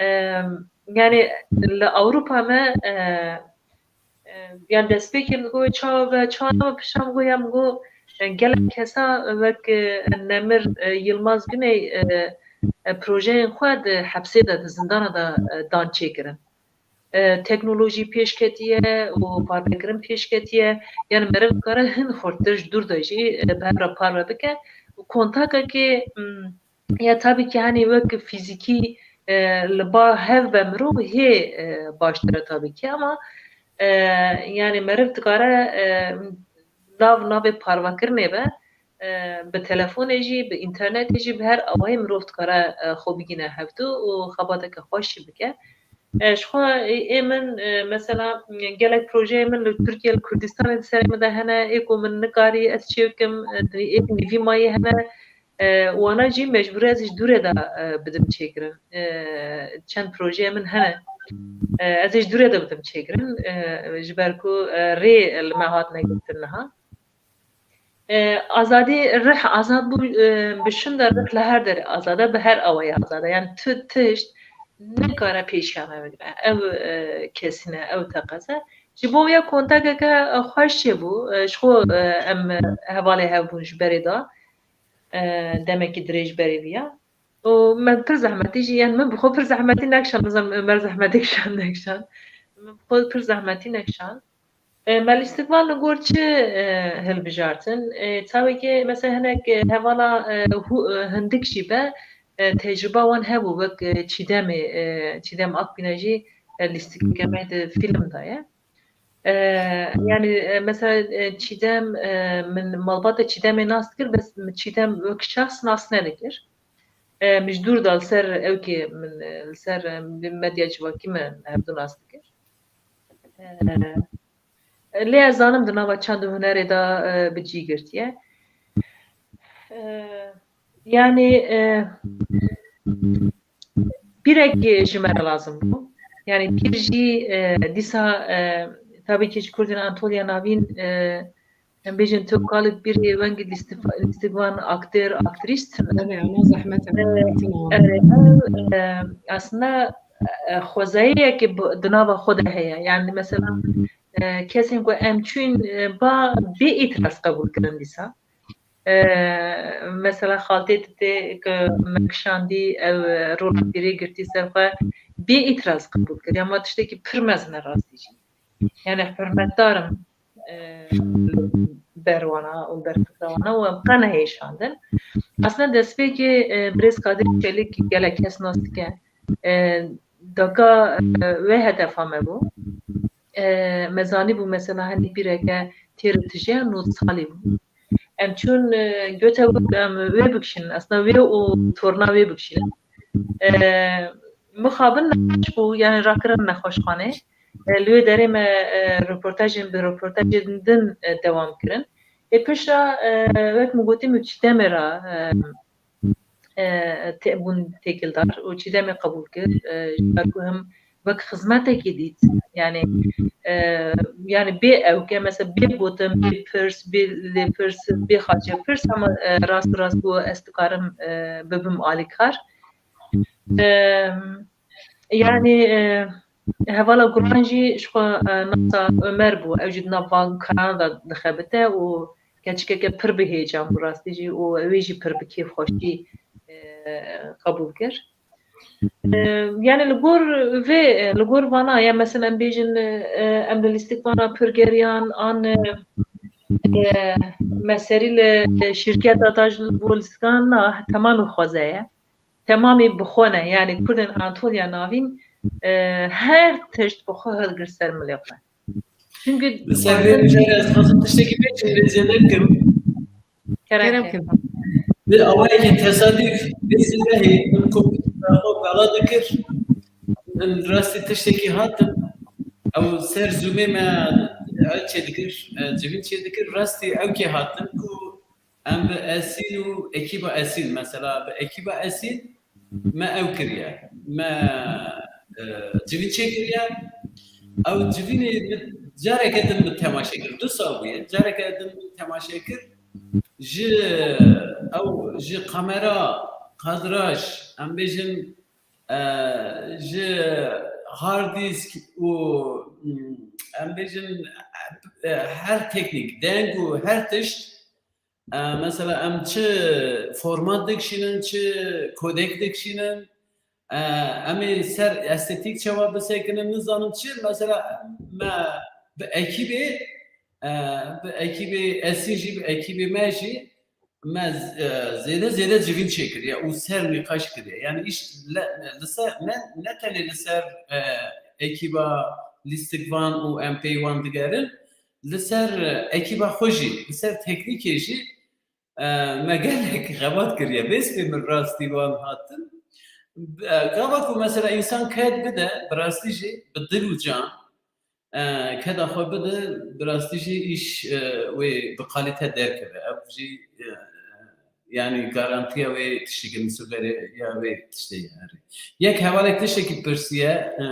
Em, yani li Ewropa me, e, e, yani destpêkê min got çawa be, çawa nabe, piştre min got, ya min got, e, gelek kesa wek, e, Nemir, e, Yilmaz Güney, e, e, projeyên xwe di hepsê de, di zindana de, e, dan çêkirin. E, teknolojî pêş ketiye û parvekirin pêş ketiye. Yani meriv dikare hin xurttir ji dûr de jî, e, bi hev re parve bike. Û kontakekê, m, ya tabii ki hani wek fizîkî, e, li ba hev be mirov hê, e, baştir e tabii ki ama, e, yani meriv dikare, e, nav navê parvekirinê be, e, bi telefonê jî, bi înternetê jî, bi her awayî mirov dikare, e, xwe bigîne hevdû û xebateke xweş jî bike. E, ji xwe ê min, e, mesela, gelek projeyê min li Tirkiye, li Kurdistanê di serê min de hene, ê ku min nikarî ez çê bikim, e, di ê nîvî mayî hene, e, wana jî mecbûrî ez ê ji dûrê de, e, bidim çêkirin. E, çend projeyê min hene. E, ez ê ji dûrê de bidim çêkirin, e, ji ber ku, e, rê li me hatine girtin niha. E, azadî, rih azad bû, e, bi şin de rih li her derê azad e, bi her awayî azad e. Yani tu tişt nikare pêşiya me bigire. Ew, e, kesîne, ew teqez e. Ji bo ya kontakeke, e, xweş çêbû. E, ji xwe, e, em, e, hevalê hev bûn ji berê de. E, demekî dirêj berê viya. û me pir zehmetî jî, yani min bi xwe pir zehmetî nekişand, nizanim Ömer zehmetî kişand nekişand. Min bi xwe pir zehmetî nekişand. E, me lîstikvan li gor çi, e, hilbijartin? E, çawekê mesela hinek, e, hevala, e, hû-, e, hindik jî be, e, tecrûba wan hebû, wek, e, Çîdemê, e, Çîdem Akbîne jî, e, lîstikeke me di fîlm de ye. E, yani, e, mesela, e, Çîdem, e, min malbata Çîdemê nas dikir, bes min Çîdem wek şexs nas nedikir. E, min ji dûr de li ser ewkê min, e, li ser, e, medya civakî min hevdu nas dikir. E, lê ez zanim di nava çand û hunerê de, e, bi cî girtiye. E, yani, e, pîrek ji me re lazim bû. Yani pîr jî, e, dîsa, e, tabii ki ji Kurdên Anatoliya Navîn, e, em bêjin tu kalib pîrê wengî lîstif-, lîstikvan aktor, aktrîst. Belê, ama zehmet e. E, Metin abi. Evet, e, aslında, e, xwezayeyeke bi-, di nava xwe de heye. Yani mesela, e, kesên ku em çûn, e, ba bê îtiraz qebûl kirin dîsa. E, mesela xaltê tu tê ku me kişandî, ew, e, rola pîrê girtî ser xwe, bê îtiraz qebûl kir. Ya me tiştekî pir mezin e rastî jî. Yani hurmetdar im, e, ber wana û ber fikra wana û em qe nehêşandin. Aslında destpêkê, e, birêz Kadir Çelik gelek kes nas dike. E, daka, e, wê hedefa me bû. E, me zanîbû mesela henî pîreke têr û tije nod salî bû. Em çûn, e, gote wek em wê bikişînin, aslında wê û torna wê bikişînin. E, mixabin nexweş bû, yani rakirin nexweşxanê. E, li wê derê me, e, reportajên bi reportajên din, e, dewam kirin. Ê piştre, e, wek min gotî, min Çîdemê re, e, e, tê-, bûn têkildar û Çîdemê qebûl kir. E, ji ber ku him wek xizmetekê dît. Yani, e, yani bê ewke, mesela bê gotin, bê pirs, bê lêpirs, bê xaçepirs, ama, e, rast û rast bû ez dikarim, e, bibim alîkar. E, yani, e, hevala Guran jî ji xwe, e, nasa Ömer bû. Ew jî di nav van karana de dixebite û keçikeke pir bi hêcan bû rastî jî û wê jî pir bi kêfxweşî, e, qebûl kir. E, yani li gor vê, e, li gor vana, ya mesela em bêjin, e, em li lîstikvana pir geriyan an, e, e, me serî li şîrketa ta ji bo lîstikvan na, temamî xweze ye. Temamî bi xwe ne. Yani Kurdên Anatoliya Navîn, e, her tişt bi xwe hilgir ser milê xwe. Çünkü Li ser vê mijarê ez dixwazim tiştekî bêjim, lê zêde bikim. Kerem Kerem ke. Ke. Bi awayekî tesadüf, vê sibehê min kompûtera xwe bela dikir. Min rastî tiştekî hatim. Ew ser Zoomê me ew çêdikir, e, civîn çêdikir. Rastî ew kê hatim ku em bi Esîl û ekîba Esîl, mesela bi ekîba Esîl me ew kiriye. Me, e, civîn çêkiriye. Ew civînê min careke din min temaşe kir. Du sal bûye. Careke din min temaşe kir. Ji ew, ji kamera, kadraj, em bêjin, e, ji hard disk û, mm, em bêjin, e, her teknîk, deng û her tişt, e, mesela em çi format dikişînin, çi kodek dikişînin, e, em ê ser estetîk çawa bisekinin, nizanim çi, mesela me bi ekîbê, e, bi ekîbê Esîn jî, bi ekîbê me jî, me z-, e, zêde zêde civîn çêkiriye û ser nîqaş kiriye. Yani îş le-, li ser, ne, ne tenê li ser, e, ekîba lîstikvan û M P wan digerin, li ser, e, ekîba xwe jî, li ser teknîkê jî, e, me gelek xebat kiriye. Bêspê min rastî wan hatin. E, gava ku mesela însan ked bide, bi rastî jî bi dil û can, e, keda xwe bide, bi rastî jî îş, e, wê bi kalîte derkeve. Ev jî, e, yani garantiya wê tiştekî, misogerê ya wê tiştê ye. Erê. Yek hevalek tiştekî pirsiye, e,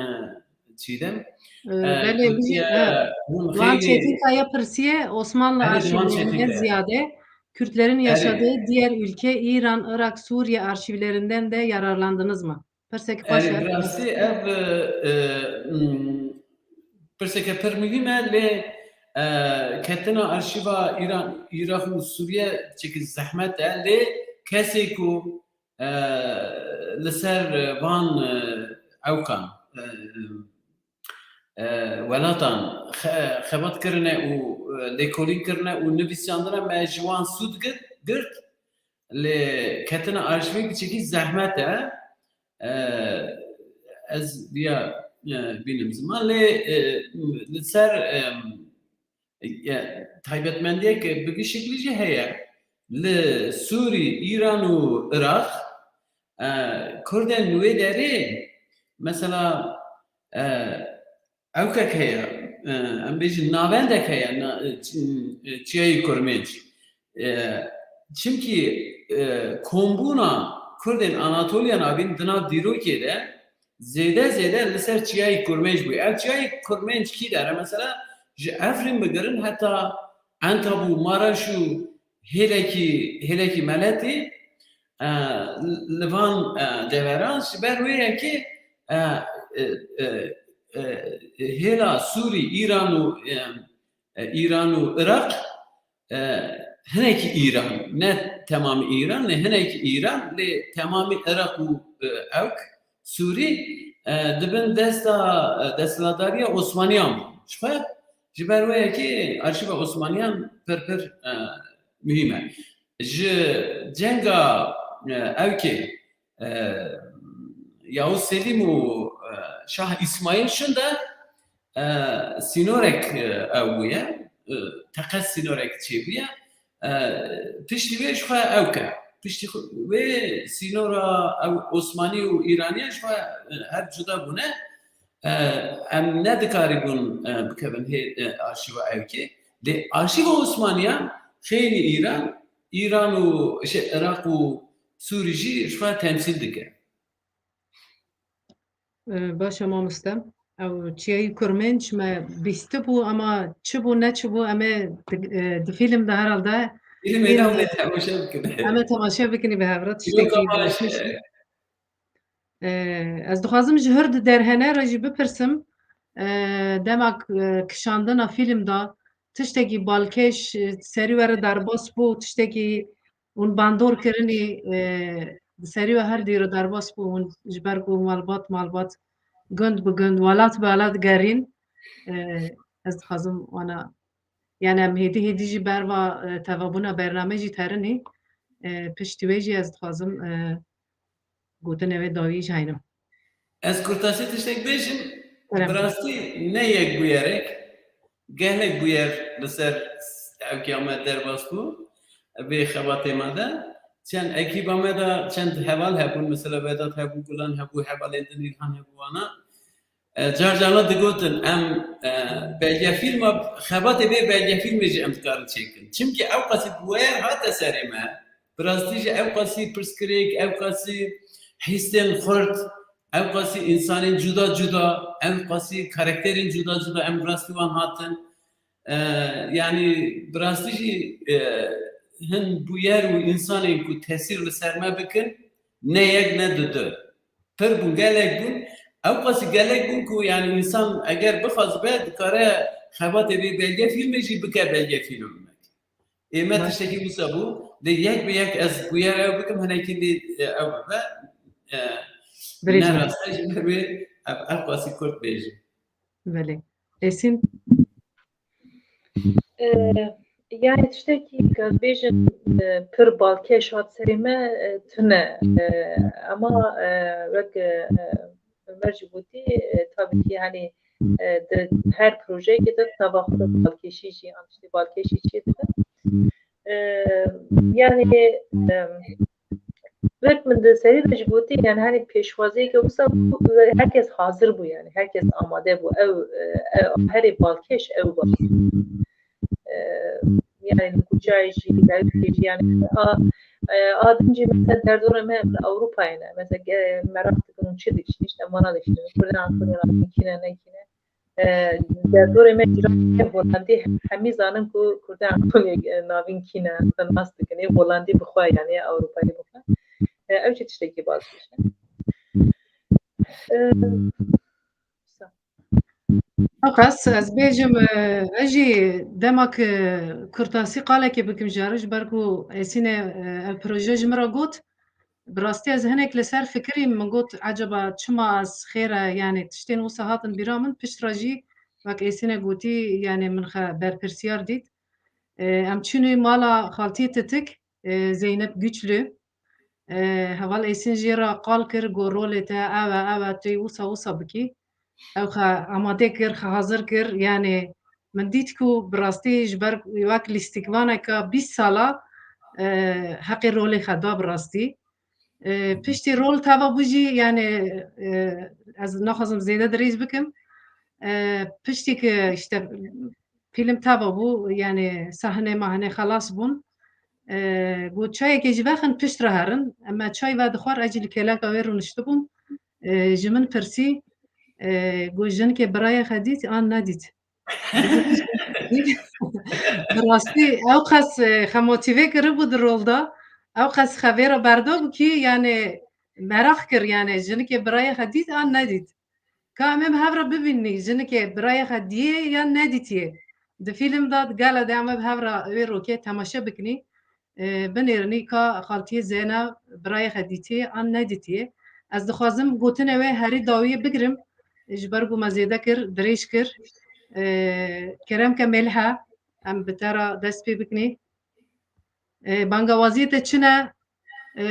Çiğdem. E, E, belê, gotiye, e, hûn Van xeylê Çetinkaya pirsiye, Osmanlı Erê, Van arşivlerinde Çetinkaya. Ziyade Kürtlerin Erê. yaşadığı diğer ülke, İran, Irak, Suriye arşivlerinden de yararlandınız mı? Pirsek xweş Erê, e. Bi rastî ev, e, mm, pirseke pir muhîm e, lê, e, ketina arşîva Îran, Iraq û Sûriye çekî zehmet e, lê kesê ku, e, li ser, e, van, e, ewkan, e, e, welatan xe-, xebat kirine û, e, lêkolîn kirine û nivîsandine me ji wan sûd gir-, girt, lê ketina arşîvê kiçekî zehmet e. E, ez viya, e, bînim ziman, lê, e, li ser, e, e, taybetmendiyek bi vî şeklî jî heye. Li Sûrî, Îran û Iraq, e, Kurdên wê derê, mesela, e, ewkek heye, e, em bêjin navendek heye, na-, e, çi-, e, Çiyayê Kurmênc. E, çimkî, e, kombûna Kurdên Anatoliya Navîn di nav dîrokê de zêde zêde li ser Çiyayê Kurmênc bûye. Ev Çiyayê Kurmênc kî dere? Mesela ji Efrîn bigirin heta Entab û Maraş û hêlekî, hêlekî Meletî, e, li van, e, deveran ji ber wê yekê, e, e, e, e, hêla Sûrî, Îran û, e, e, Îran û Iraq, e, hinekî Îran, ne temamî Îran, ne hinekî Îran, lê temamî Iraq û, e, ewk, Sûrî, e, di bin desta, e, desthilatdariya Osmaniyan bû. Ji xwe, ji ber wê yekê arşîva Osmaniyan pir pir, e, muhîm e. Ji cenga, e, ewkê, e, Yavuz Selîm û, e, Şah Îsmaîl şûnde, e, sînorek, e, ew bûye, e, teqez sînorek çêbûye. E, piştî wê ji xwe ewk e. Piştî xwe-, wê sînora ew Osmanî û Îranî ye ji xwe, e, her cuda bûne. E, em nedikarîbûn, e, bikevin hê, e, arşîva ewkê. Lê arşîva Osmaniyan xeynî Îran, Îran û, şey, Iraq û Sûrî jî ji xwe temsîl dike. E, baş e mamoste. Ew Çiyayê Kurmênc me bîstibû, ama çi bû, ne çi bû, em ê di, e, di fîlm de herhalde Fîlmê de em ê temaşe bikin. Em ê temaşe bikin, bi hev re tiştekî Yok ama baş e, e. E, ez dixwazim ji hir di derhêne re jî bipirsim. E, dema k-, e, kişandina fîlm de tiştekî balkêş, e, serî we re derbas bû, tiştekî hûn bandor kirinî, e, di serî we her dî re derbas bû, hûn ji ber ku malbat malbat, gund bi gund, welat bi welat gerîn. E, ez dixwazim wana, yani em hêdî hêdî jî ber va, e, tevabûna bernamê jî terinî. E, piştî wê jî ez dixwazim, e, gotinê wê dawî jî heynim. Ez kurtasî tiştek bêjim, Kerem. Bi rastî ne yek bûyerek, gelek bûyer li ser ewkiya me derbas bû, vê xebatê me de. Çend ekîba me de, çend heval hebûn, mesela Vedat hebû, Gulan hebû, hevalên din, Îlhan hebû, wana. E, car carna digotin, em, e, belgefîlma, xebatê vê belgefîlmê jî em dikarin çêkin. Çimkî ew qasî bûyer hate serê me, bi rastî jî ew qasî pirsgirêk, ew qasî hîstên xurt, ew qasî însanên cuda cuda, ew qasî karakterên cuda cuda em bi rastî wan hatin. E, yanî bi rastî jî, e, hin bûyer û însanên ku tesîr li ser me bikin, ne yek ne du du. Pir bûn, gelek bûn. Ew qasî gelek bûn ku, yanî, însan eger bixwazibe, dikare xebatê vê belgefîlmê jî bike belgefîlmek. Ê me Baş. Tiştekî wisa bû. Lê yek bi yek ez bûyer ew bikim, hinekî lê, e, ew bibe. E, Birêz ne min. Rast e, ji ber wê ev, ev qasî kurt bêjim. Belê. Esin? E, yani tiştekî, ka bêjin, e, pir balkêş hat serê me, e, tune. E, ama, e, wek, e, Ömer jî gotî, e, tabii ki, hani, e, di her projeyekê de nava xwe de balkêşî jî, an tiştê balkêşî çê dibe. E, yani, e, Wek min di serî de jî gotî, yani, hani pêşwaziyeke wisa bû, herkes hazir bû, yani, herkes amade bû. Ew, e, ew, herê balkêş ew bû. E, yani, li Kuçayê jî, li Ewkê jî, yani, a, e, a din jî mesela derdorê me li Ewropayê ne. Mesela, ge-, meraq dikin û çi dikişînin, işte, mana dikişînin. Kurdan, Kurdan, kî ne, ne kî ne. E, derdorê me cîran Holandî, hemî zanin ku Kurdên Anatoliyê, e, navîn kî ne, xwe nas dikin. Ê Holandî bi xwe, yani Ewropayê bi xwe. E, ew jî tiştekî baş e. E, Qas ez bêjim, e, ez jî dema ku kurtasî qalekê bikim ji, ji ber ku Esînê, e, ev proje ji min re got, Bi rastî ez hinek li ser fikirîm, min got, ecaba çima ez xêr e, yanî tiştên wisa hatin bîra min, pişt re jî wek Êsîne gotî, yanî min xwe berpirsiyar dît. E, em çûnê mala xaltiyê Titik, e, Zeynep Güçlü. E, heval Êsîn jê re qal kir, got, rolê te ew e, ew e, tu yê wisa wisa bikî. Ew xwe amade kir, xwe hazir kir. Yanî min dît ku bi rastî ji ber wek lîstikvaneke bîst sala, e, heqê rolê xwe da bi rastî. E, piştî rol teva bû jî, yanî, e, ez naxwazim zêde dirêj bikim. E, piştî ku işte fîlm teva bû, yanî sahne mahne xelas bûn. E, got, çayekê jî vexin, pişt re herin. Em me çay vedixwar, ez jî li kêleka wê rûniştibûm. E, ji min pirsî, e, got, jinikê birayê xwe dît an nedît? Bi rastî ew qas, e, xwe motîve kiribû di rol de. Ew qas xwe vê re berdabû kî, yanî meraq kir, yanî jinikê birayê xwe dît an nedît? Ka em ê bi hev re bibînî, jinikê birayê xwe diyê yan nedîtiye? Di fîlm de, di gala de em ê bi hev re wê rokê temaşe bikinî, e, binêrinî ka xaltiyê Zeyna birayê xwe dîtiye an nedîtiye. Ez dixwazim gotinê wê herî dawiyê bigirim, ji ber ku me zêde kir, dirêj kir. E, kerem ke Mêlhe, em bi te re dest pê bikinî. E, bangawaziyê te çi ne? E,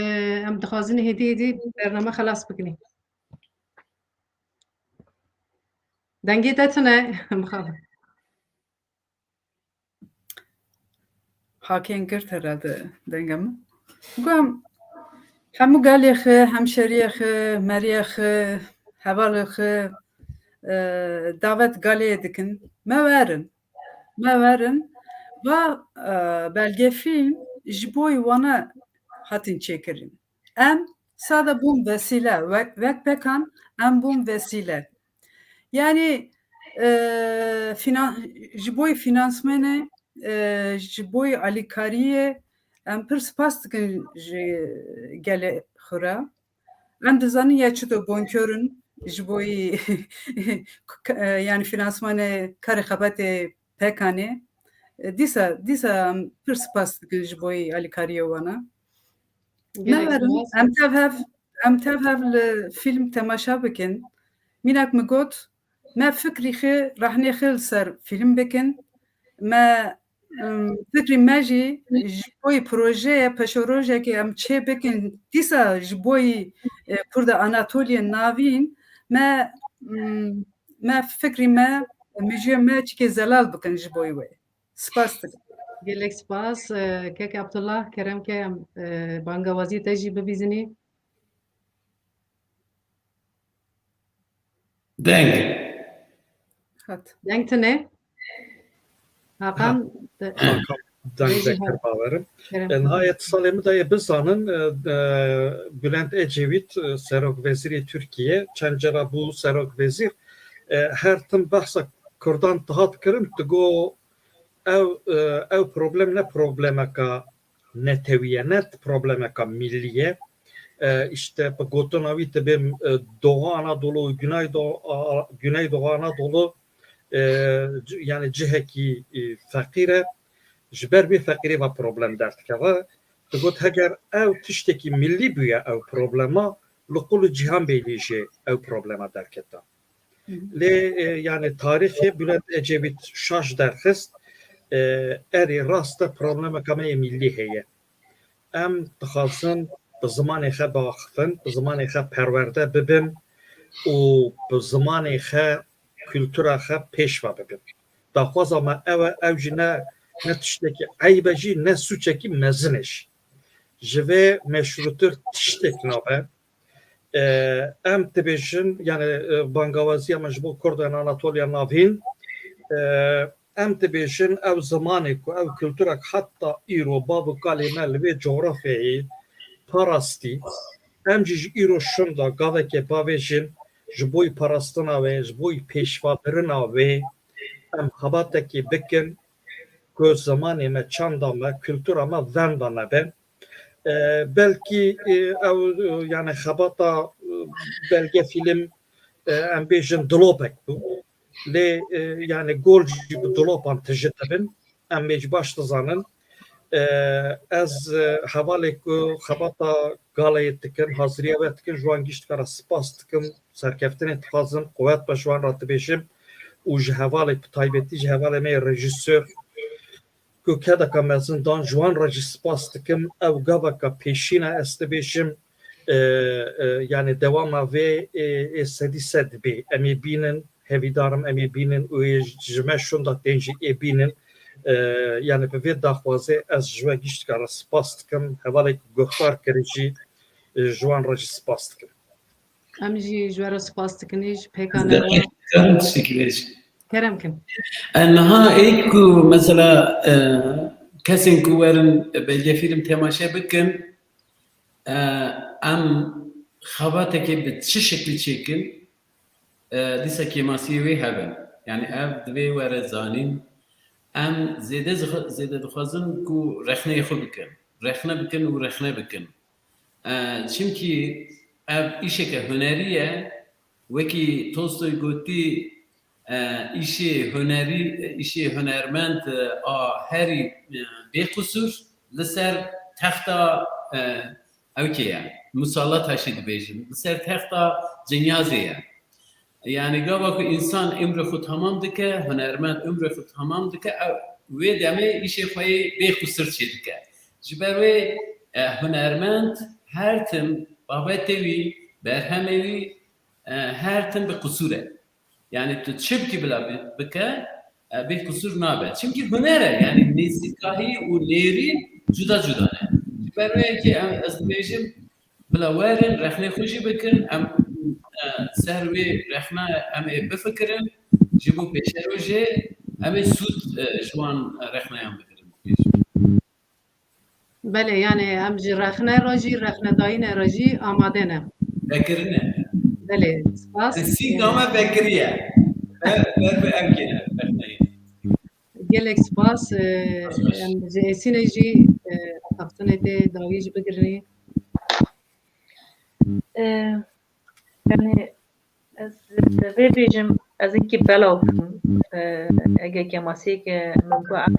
em dixwazin hêdî hêdî bername xelas bikinî. Dengê te tune, mixabin. Hakên girt herhalde denga min. Gom, hemû galê xwe, hemşeriyê xwe, meriyê xwe, hevalê xwe, e, davet galeyê dikin. Me werin. Me werin. Va, e, belgefîlm ji bo wana hatin çêkirin. Em sade bûn vesîle, wek, wek pekan em bûn vesîle. Yanî, e, finan-, ji bo finansmanê, e, ji bo alîkariyê em pir spas dikin ji gelê xwe re. Em dizanin ya çito bonkor in ji bo, e, yanî finansmanê karê xebatê pekanê. E, dîsa, dîsa em pir spas dikin ji bo alîkariya wana. Gelek Newerin, spas. Em tev hev, em tev hev li fîlm temaşa bikin. Mînak min got, me fikrî xwe, rehnê xwe li ser fîlm bikin. Me, em, fikrî me jî ji bo projeyê, peşerojekê em çê bikin. Dîsa ji bo, e, Kurda Anatoliya Navîn me, em, me fikrî me, mîjûyê me çikê zelal bikin ji bo wê. Spas dikim. Gelek spas. E, kek Abdullah, kerem ke, e, bangawazî te jî bibîzinî. Deng. Hat. Deng tune. Hakan, ha. Te-, Hakan, deng vêjî, ha. Kir bawerim. Kerem. E, nihayet salê min de yê bizanin, e, e, Bülent Ecevit, e, serok vezîrê Tirkiye, çend cara bû serok vezîr, e, her tim behsa Kurdan dihat kirin, digo ew, e, ew problem ne problemeka netewî ye, ne problemeka millî ye. E, işte bi gotina wî dibê, e, Doğu Anadolu û Güneydo-, a, Güneydoğu Anadolu, e, c-, yani cihekî, e, feqîr e. Ji ber vê feqîrê ve problem derdikeve. Digot heger ew tiştekî millî bûye ew problema, li qul û cîhan bêlî jê ew problema derketa. Hı hı. Lê, e, yani tarîxê Bülent Ecevît şaş derxist, e, erê rast e problemeka me yê millî heye. Em dixwazin bi zimanê xwe biaxifin, bi zimanê xwe perwerde bibin û bi zimanê xwe, kultura xwe pêş ve bibin. Daxwaza me ew e, ew jî ne, ne tiştekî eyb e jî, ne sûçekî mezin e jî. Ji vê meşrûtir tiştek nabe. E, em dibêjin, yani, e, bangawaziya me ji bo Kurdan Anatoliya Navîn, e, em dibêjin ew zimanê ku, ew kultura ku heta îro bav û kalê me li vê cografyayê parastî, em jî ji îro şûnda gavekê bavêjin, ji bo parastina wê, ji bo pêşvebirina wê, em xebatekê bikin ku zimanê me, çanda me, kultura me venda nebe. E, belkî, e, ew, e, yani xebata, e, belge fîlm, e, em bêjin dilopek bû. Lê, e, yani gol jî bi dilopan tije dibin. Em ê jî baş dizanin. E, ez, e, hevalê ku xebata galayê dikin, haziriya we dikin, ji wan giştka re spas dikim, serkeftinê dixwazim, quwet be ji wan re dibêjim û ji hevalê, bi taybetî ji hevalê me yê rejîsor ku kedeka mezin dan, ji wan re jî spas dikim. Ew gaveka pêşîn e, ez dibêjim, e, e, yani dewama vê ê, ê sedî sed bê. Em ê bînin, hevîdarim em ê bînin û ê ji me şûnda tên jî ê bînin. E, yani bi vê daxwazê ez ji we giştika re spas dikim. Hevalê ku guhdar kir jî, e, ji wan re jî spas dikim. Em jî ji we re spas dikin, ji pêkane re. Gerçekten teşekkür ederim. Kerem kin. E, niha ê ku mesela, e, kesên ku werin belgefîlm temaşe bikin, e, em xebatekê bi çi şeklî çêkin, e, dîsa kêmasiyê wê hebin. Yani ev divê were zanîn. Em zêde zix-, zêde dixwazin ku rexneyê xwe bikin. Rexne bikin û rexne bikin. E, çimkî ev îşeke hunerî ye. Wekî Tolstoy gotî, e, îşê hunerî, îşê hunermend, e, a herî, e, bêqusûr li ser texta, e, ew kê ye, musalata jî dibêjin, li ser texta cenyazê ye. Yani gava ku însan umrê xwe tamam dike, hunermend umrê xwe tamam dike, ew, wê demê îşê xwe yê bêqusir çêdike. Ji ber wê, e, hunermend her tim babetê wî, berhemê wî, e, her tim bi qusûr e. Yani tu çi bikî bila bi-, bike, e, bê qusûr nabe. Çimkî huner e, yani nêzîkahî û nêrîn cuda cuda ne. Ji ber wê yekê em, ez dibêjim, bila werin, rexnê xwe jî bikin, em, e, ser wê rexna em ê bifikirin, ji bo pêşerojê em ê sûd, e, ji wan rexneyan bigirin. Belê, yani em ji rexne re jî, rexnedayîne re jî amade ne. Vekirine. Belê, spas. Sî name vekiriye. Ber, ber bi em kêne, rexneyê. Gelek spas. E, em ji Esînê jî, e, axaftinê tê dawî jî bigirinî. E, yani, Ez vê bêjim, ez hinkî belav bûm. E, ege kemasiyeke min got, em,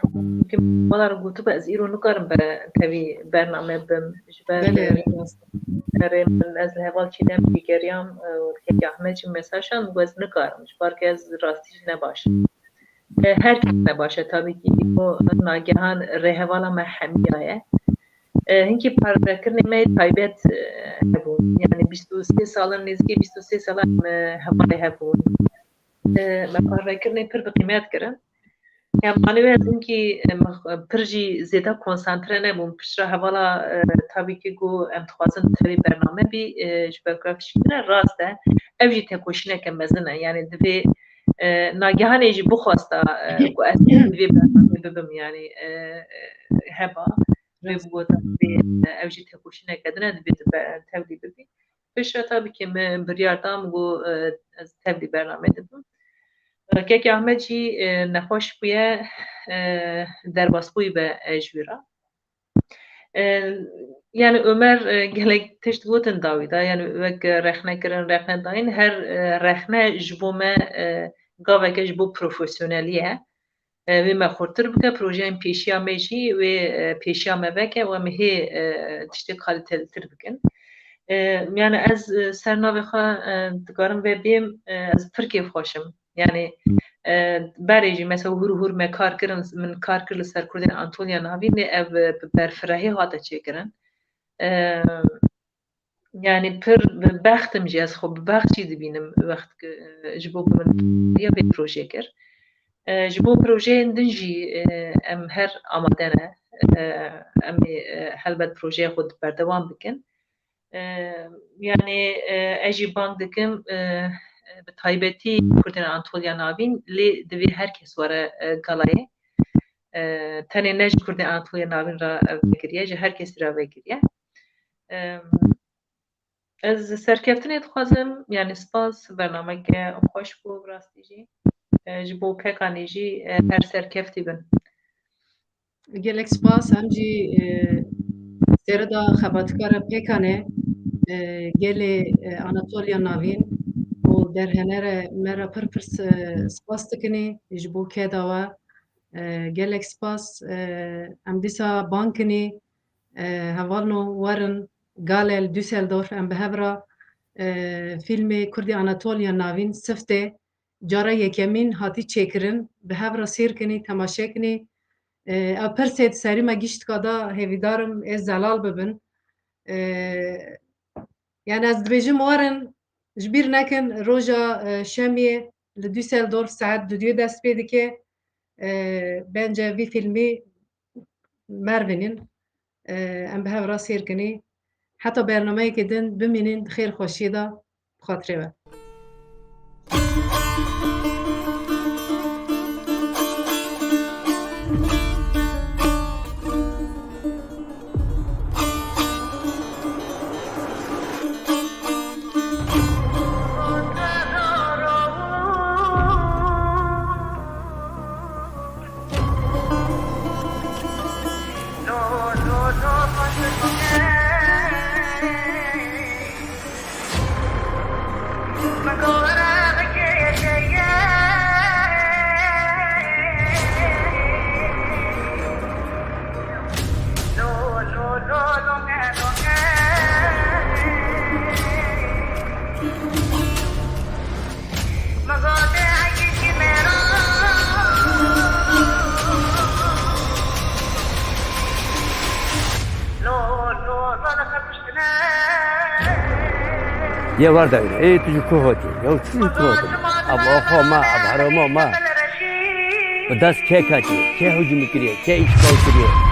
çimkî min wela re gotibû, ez îro nikarim be tevî bername bim. Ji ber, Belê, e, rast e. Erê min, ez li heval Çîdem jî geriyam, e, û kek Ahmet jî mesaj şand, min got, ez nikarim. Ji bar ke ez rastî jî ne baş im. E, her kes ne baş e, tabii ki, bo nagehan rêhevala me hemiya ye. E, hinkî parvekirinê me yê taybet, e, hebûn. Yani bîst û sê salan, nêzîkî bîst û sê salan, e, hevalê hebûn. E, me parvekirinê pir bi qîmet kirin. Hevalê wê ez hinkî, e, me, pir jî zêde konsantre nebûm. Piştre hevala, e, tabii ki, got, em dixwazin tevî bername bî, e, ji ber ku ev tiştî din e, rast e. Ev jî tekoşîneke mezin e. Yani divê, e, nagehanê jî bixwesta, e, ku ez tevlî vê bernameyê bibim, yani, e, e, heba. Vê bigota, divê, e, ev jî tekoşîneke din e, divê tu be-, tevlî bibî. Piştre tabii ki min biryar da, min got, e, ez tevlî bernameyê dibim. E, kekê Ahmet jî, e, nexweş bûye, e, derbas bûyî be, e, ji wî re. E, yani Ömer, e, gelek tişt gotin dawî de, yani wek rexne kirin, rexne dayîn, her, e, rexne ji bo me, e, gaveke ji bo profesyonelî ye. E, wê me xurtir bike, projeyên pêşiya me jî wê, e, pêşiya me veke û em hê, e, tiştê kalîtelîtir bikin. E, yani ez, e, ser navê xwe, e, dikarim vê bêm, e, ez pir kêfxweş im. Yani, e, berê jî mesela hûr hûr me kar kirin, min kar kir li ser Kurdên Anatoliya Navîn, lê ev, e, bi berfirehî hate çêkirin. E, yani pir bi bext im jî, ez xwe bi bext jî dibînim wext ku, e, ji bo ku min ya vê projeyê kir. E, ji bo projeyên din jî, e, em her amade ne. E, em ê, e, helbet projeyê xwe di berdewam bikin. E, yani, e, ez jî bang dikim, e, e, bi taybetî Kurdên Anatoliya Navîn, lê divê her kes were, e, galayê. E, tenê ne ji Kurdên Anatoliya Navîn re, e, vegiriye, ji her kesî re vegiriye. E, ez serkeftinê dixwazim, yani spas, bernameke xweş bû, bi rastî jî. E, ji bo pêkanê jî, e, her serkeftî bin. Gelek spas, em jî, e, serida xebatkara pêkanê, e, gelê, e, Anatoliya Navîn û derhenere me re pir pir s-, spas dikinî ji bo keda we. E, gelek spas. E, em dîsa bang kinî, e, hevalno werin gale li Düsseldorf, em bi hev re, e, fîlmê Kurdî Anatolia navîn Siftê cara yekemîn hatî çêkirin, bi hev re sêr kinî, temaşe kinî. E, ew pirsê di serî me gişt ka da hêvîdarim ê zelal bibin. E, Yani ez dibêjim werin, ji bîr nekin roja, e, şemiyê li Düsseldorf saet duduyê dest pê dike. E, bence vî fîlmî mervînin. E, em bi hev re sêr kinî. Heta bernameyekê din bimînin di xêr xweşiyê de, bi xatirê we. Ye war dawîne. Ê tu ji ku hatî? Yew çi ji ku hatî? Ev axa me, ev herêma me. Bi dest kê ketiye, kê hicûm kiriye, kê îşgal kiriye?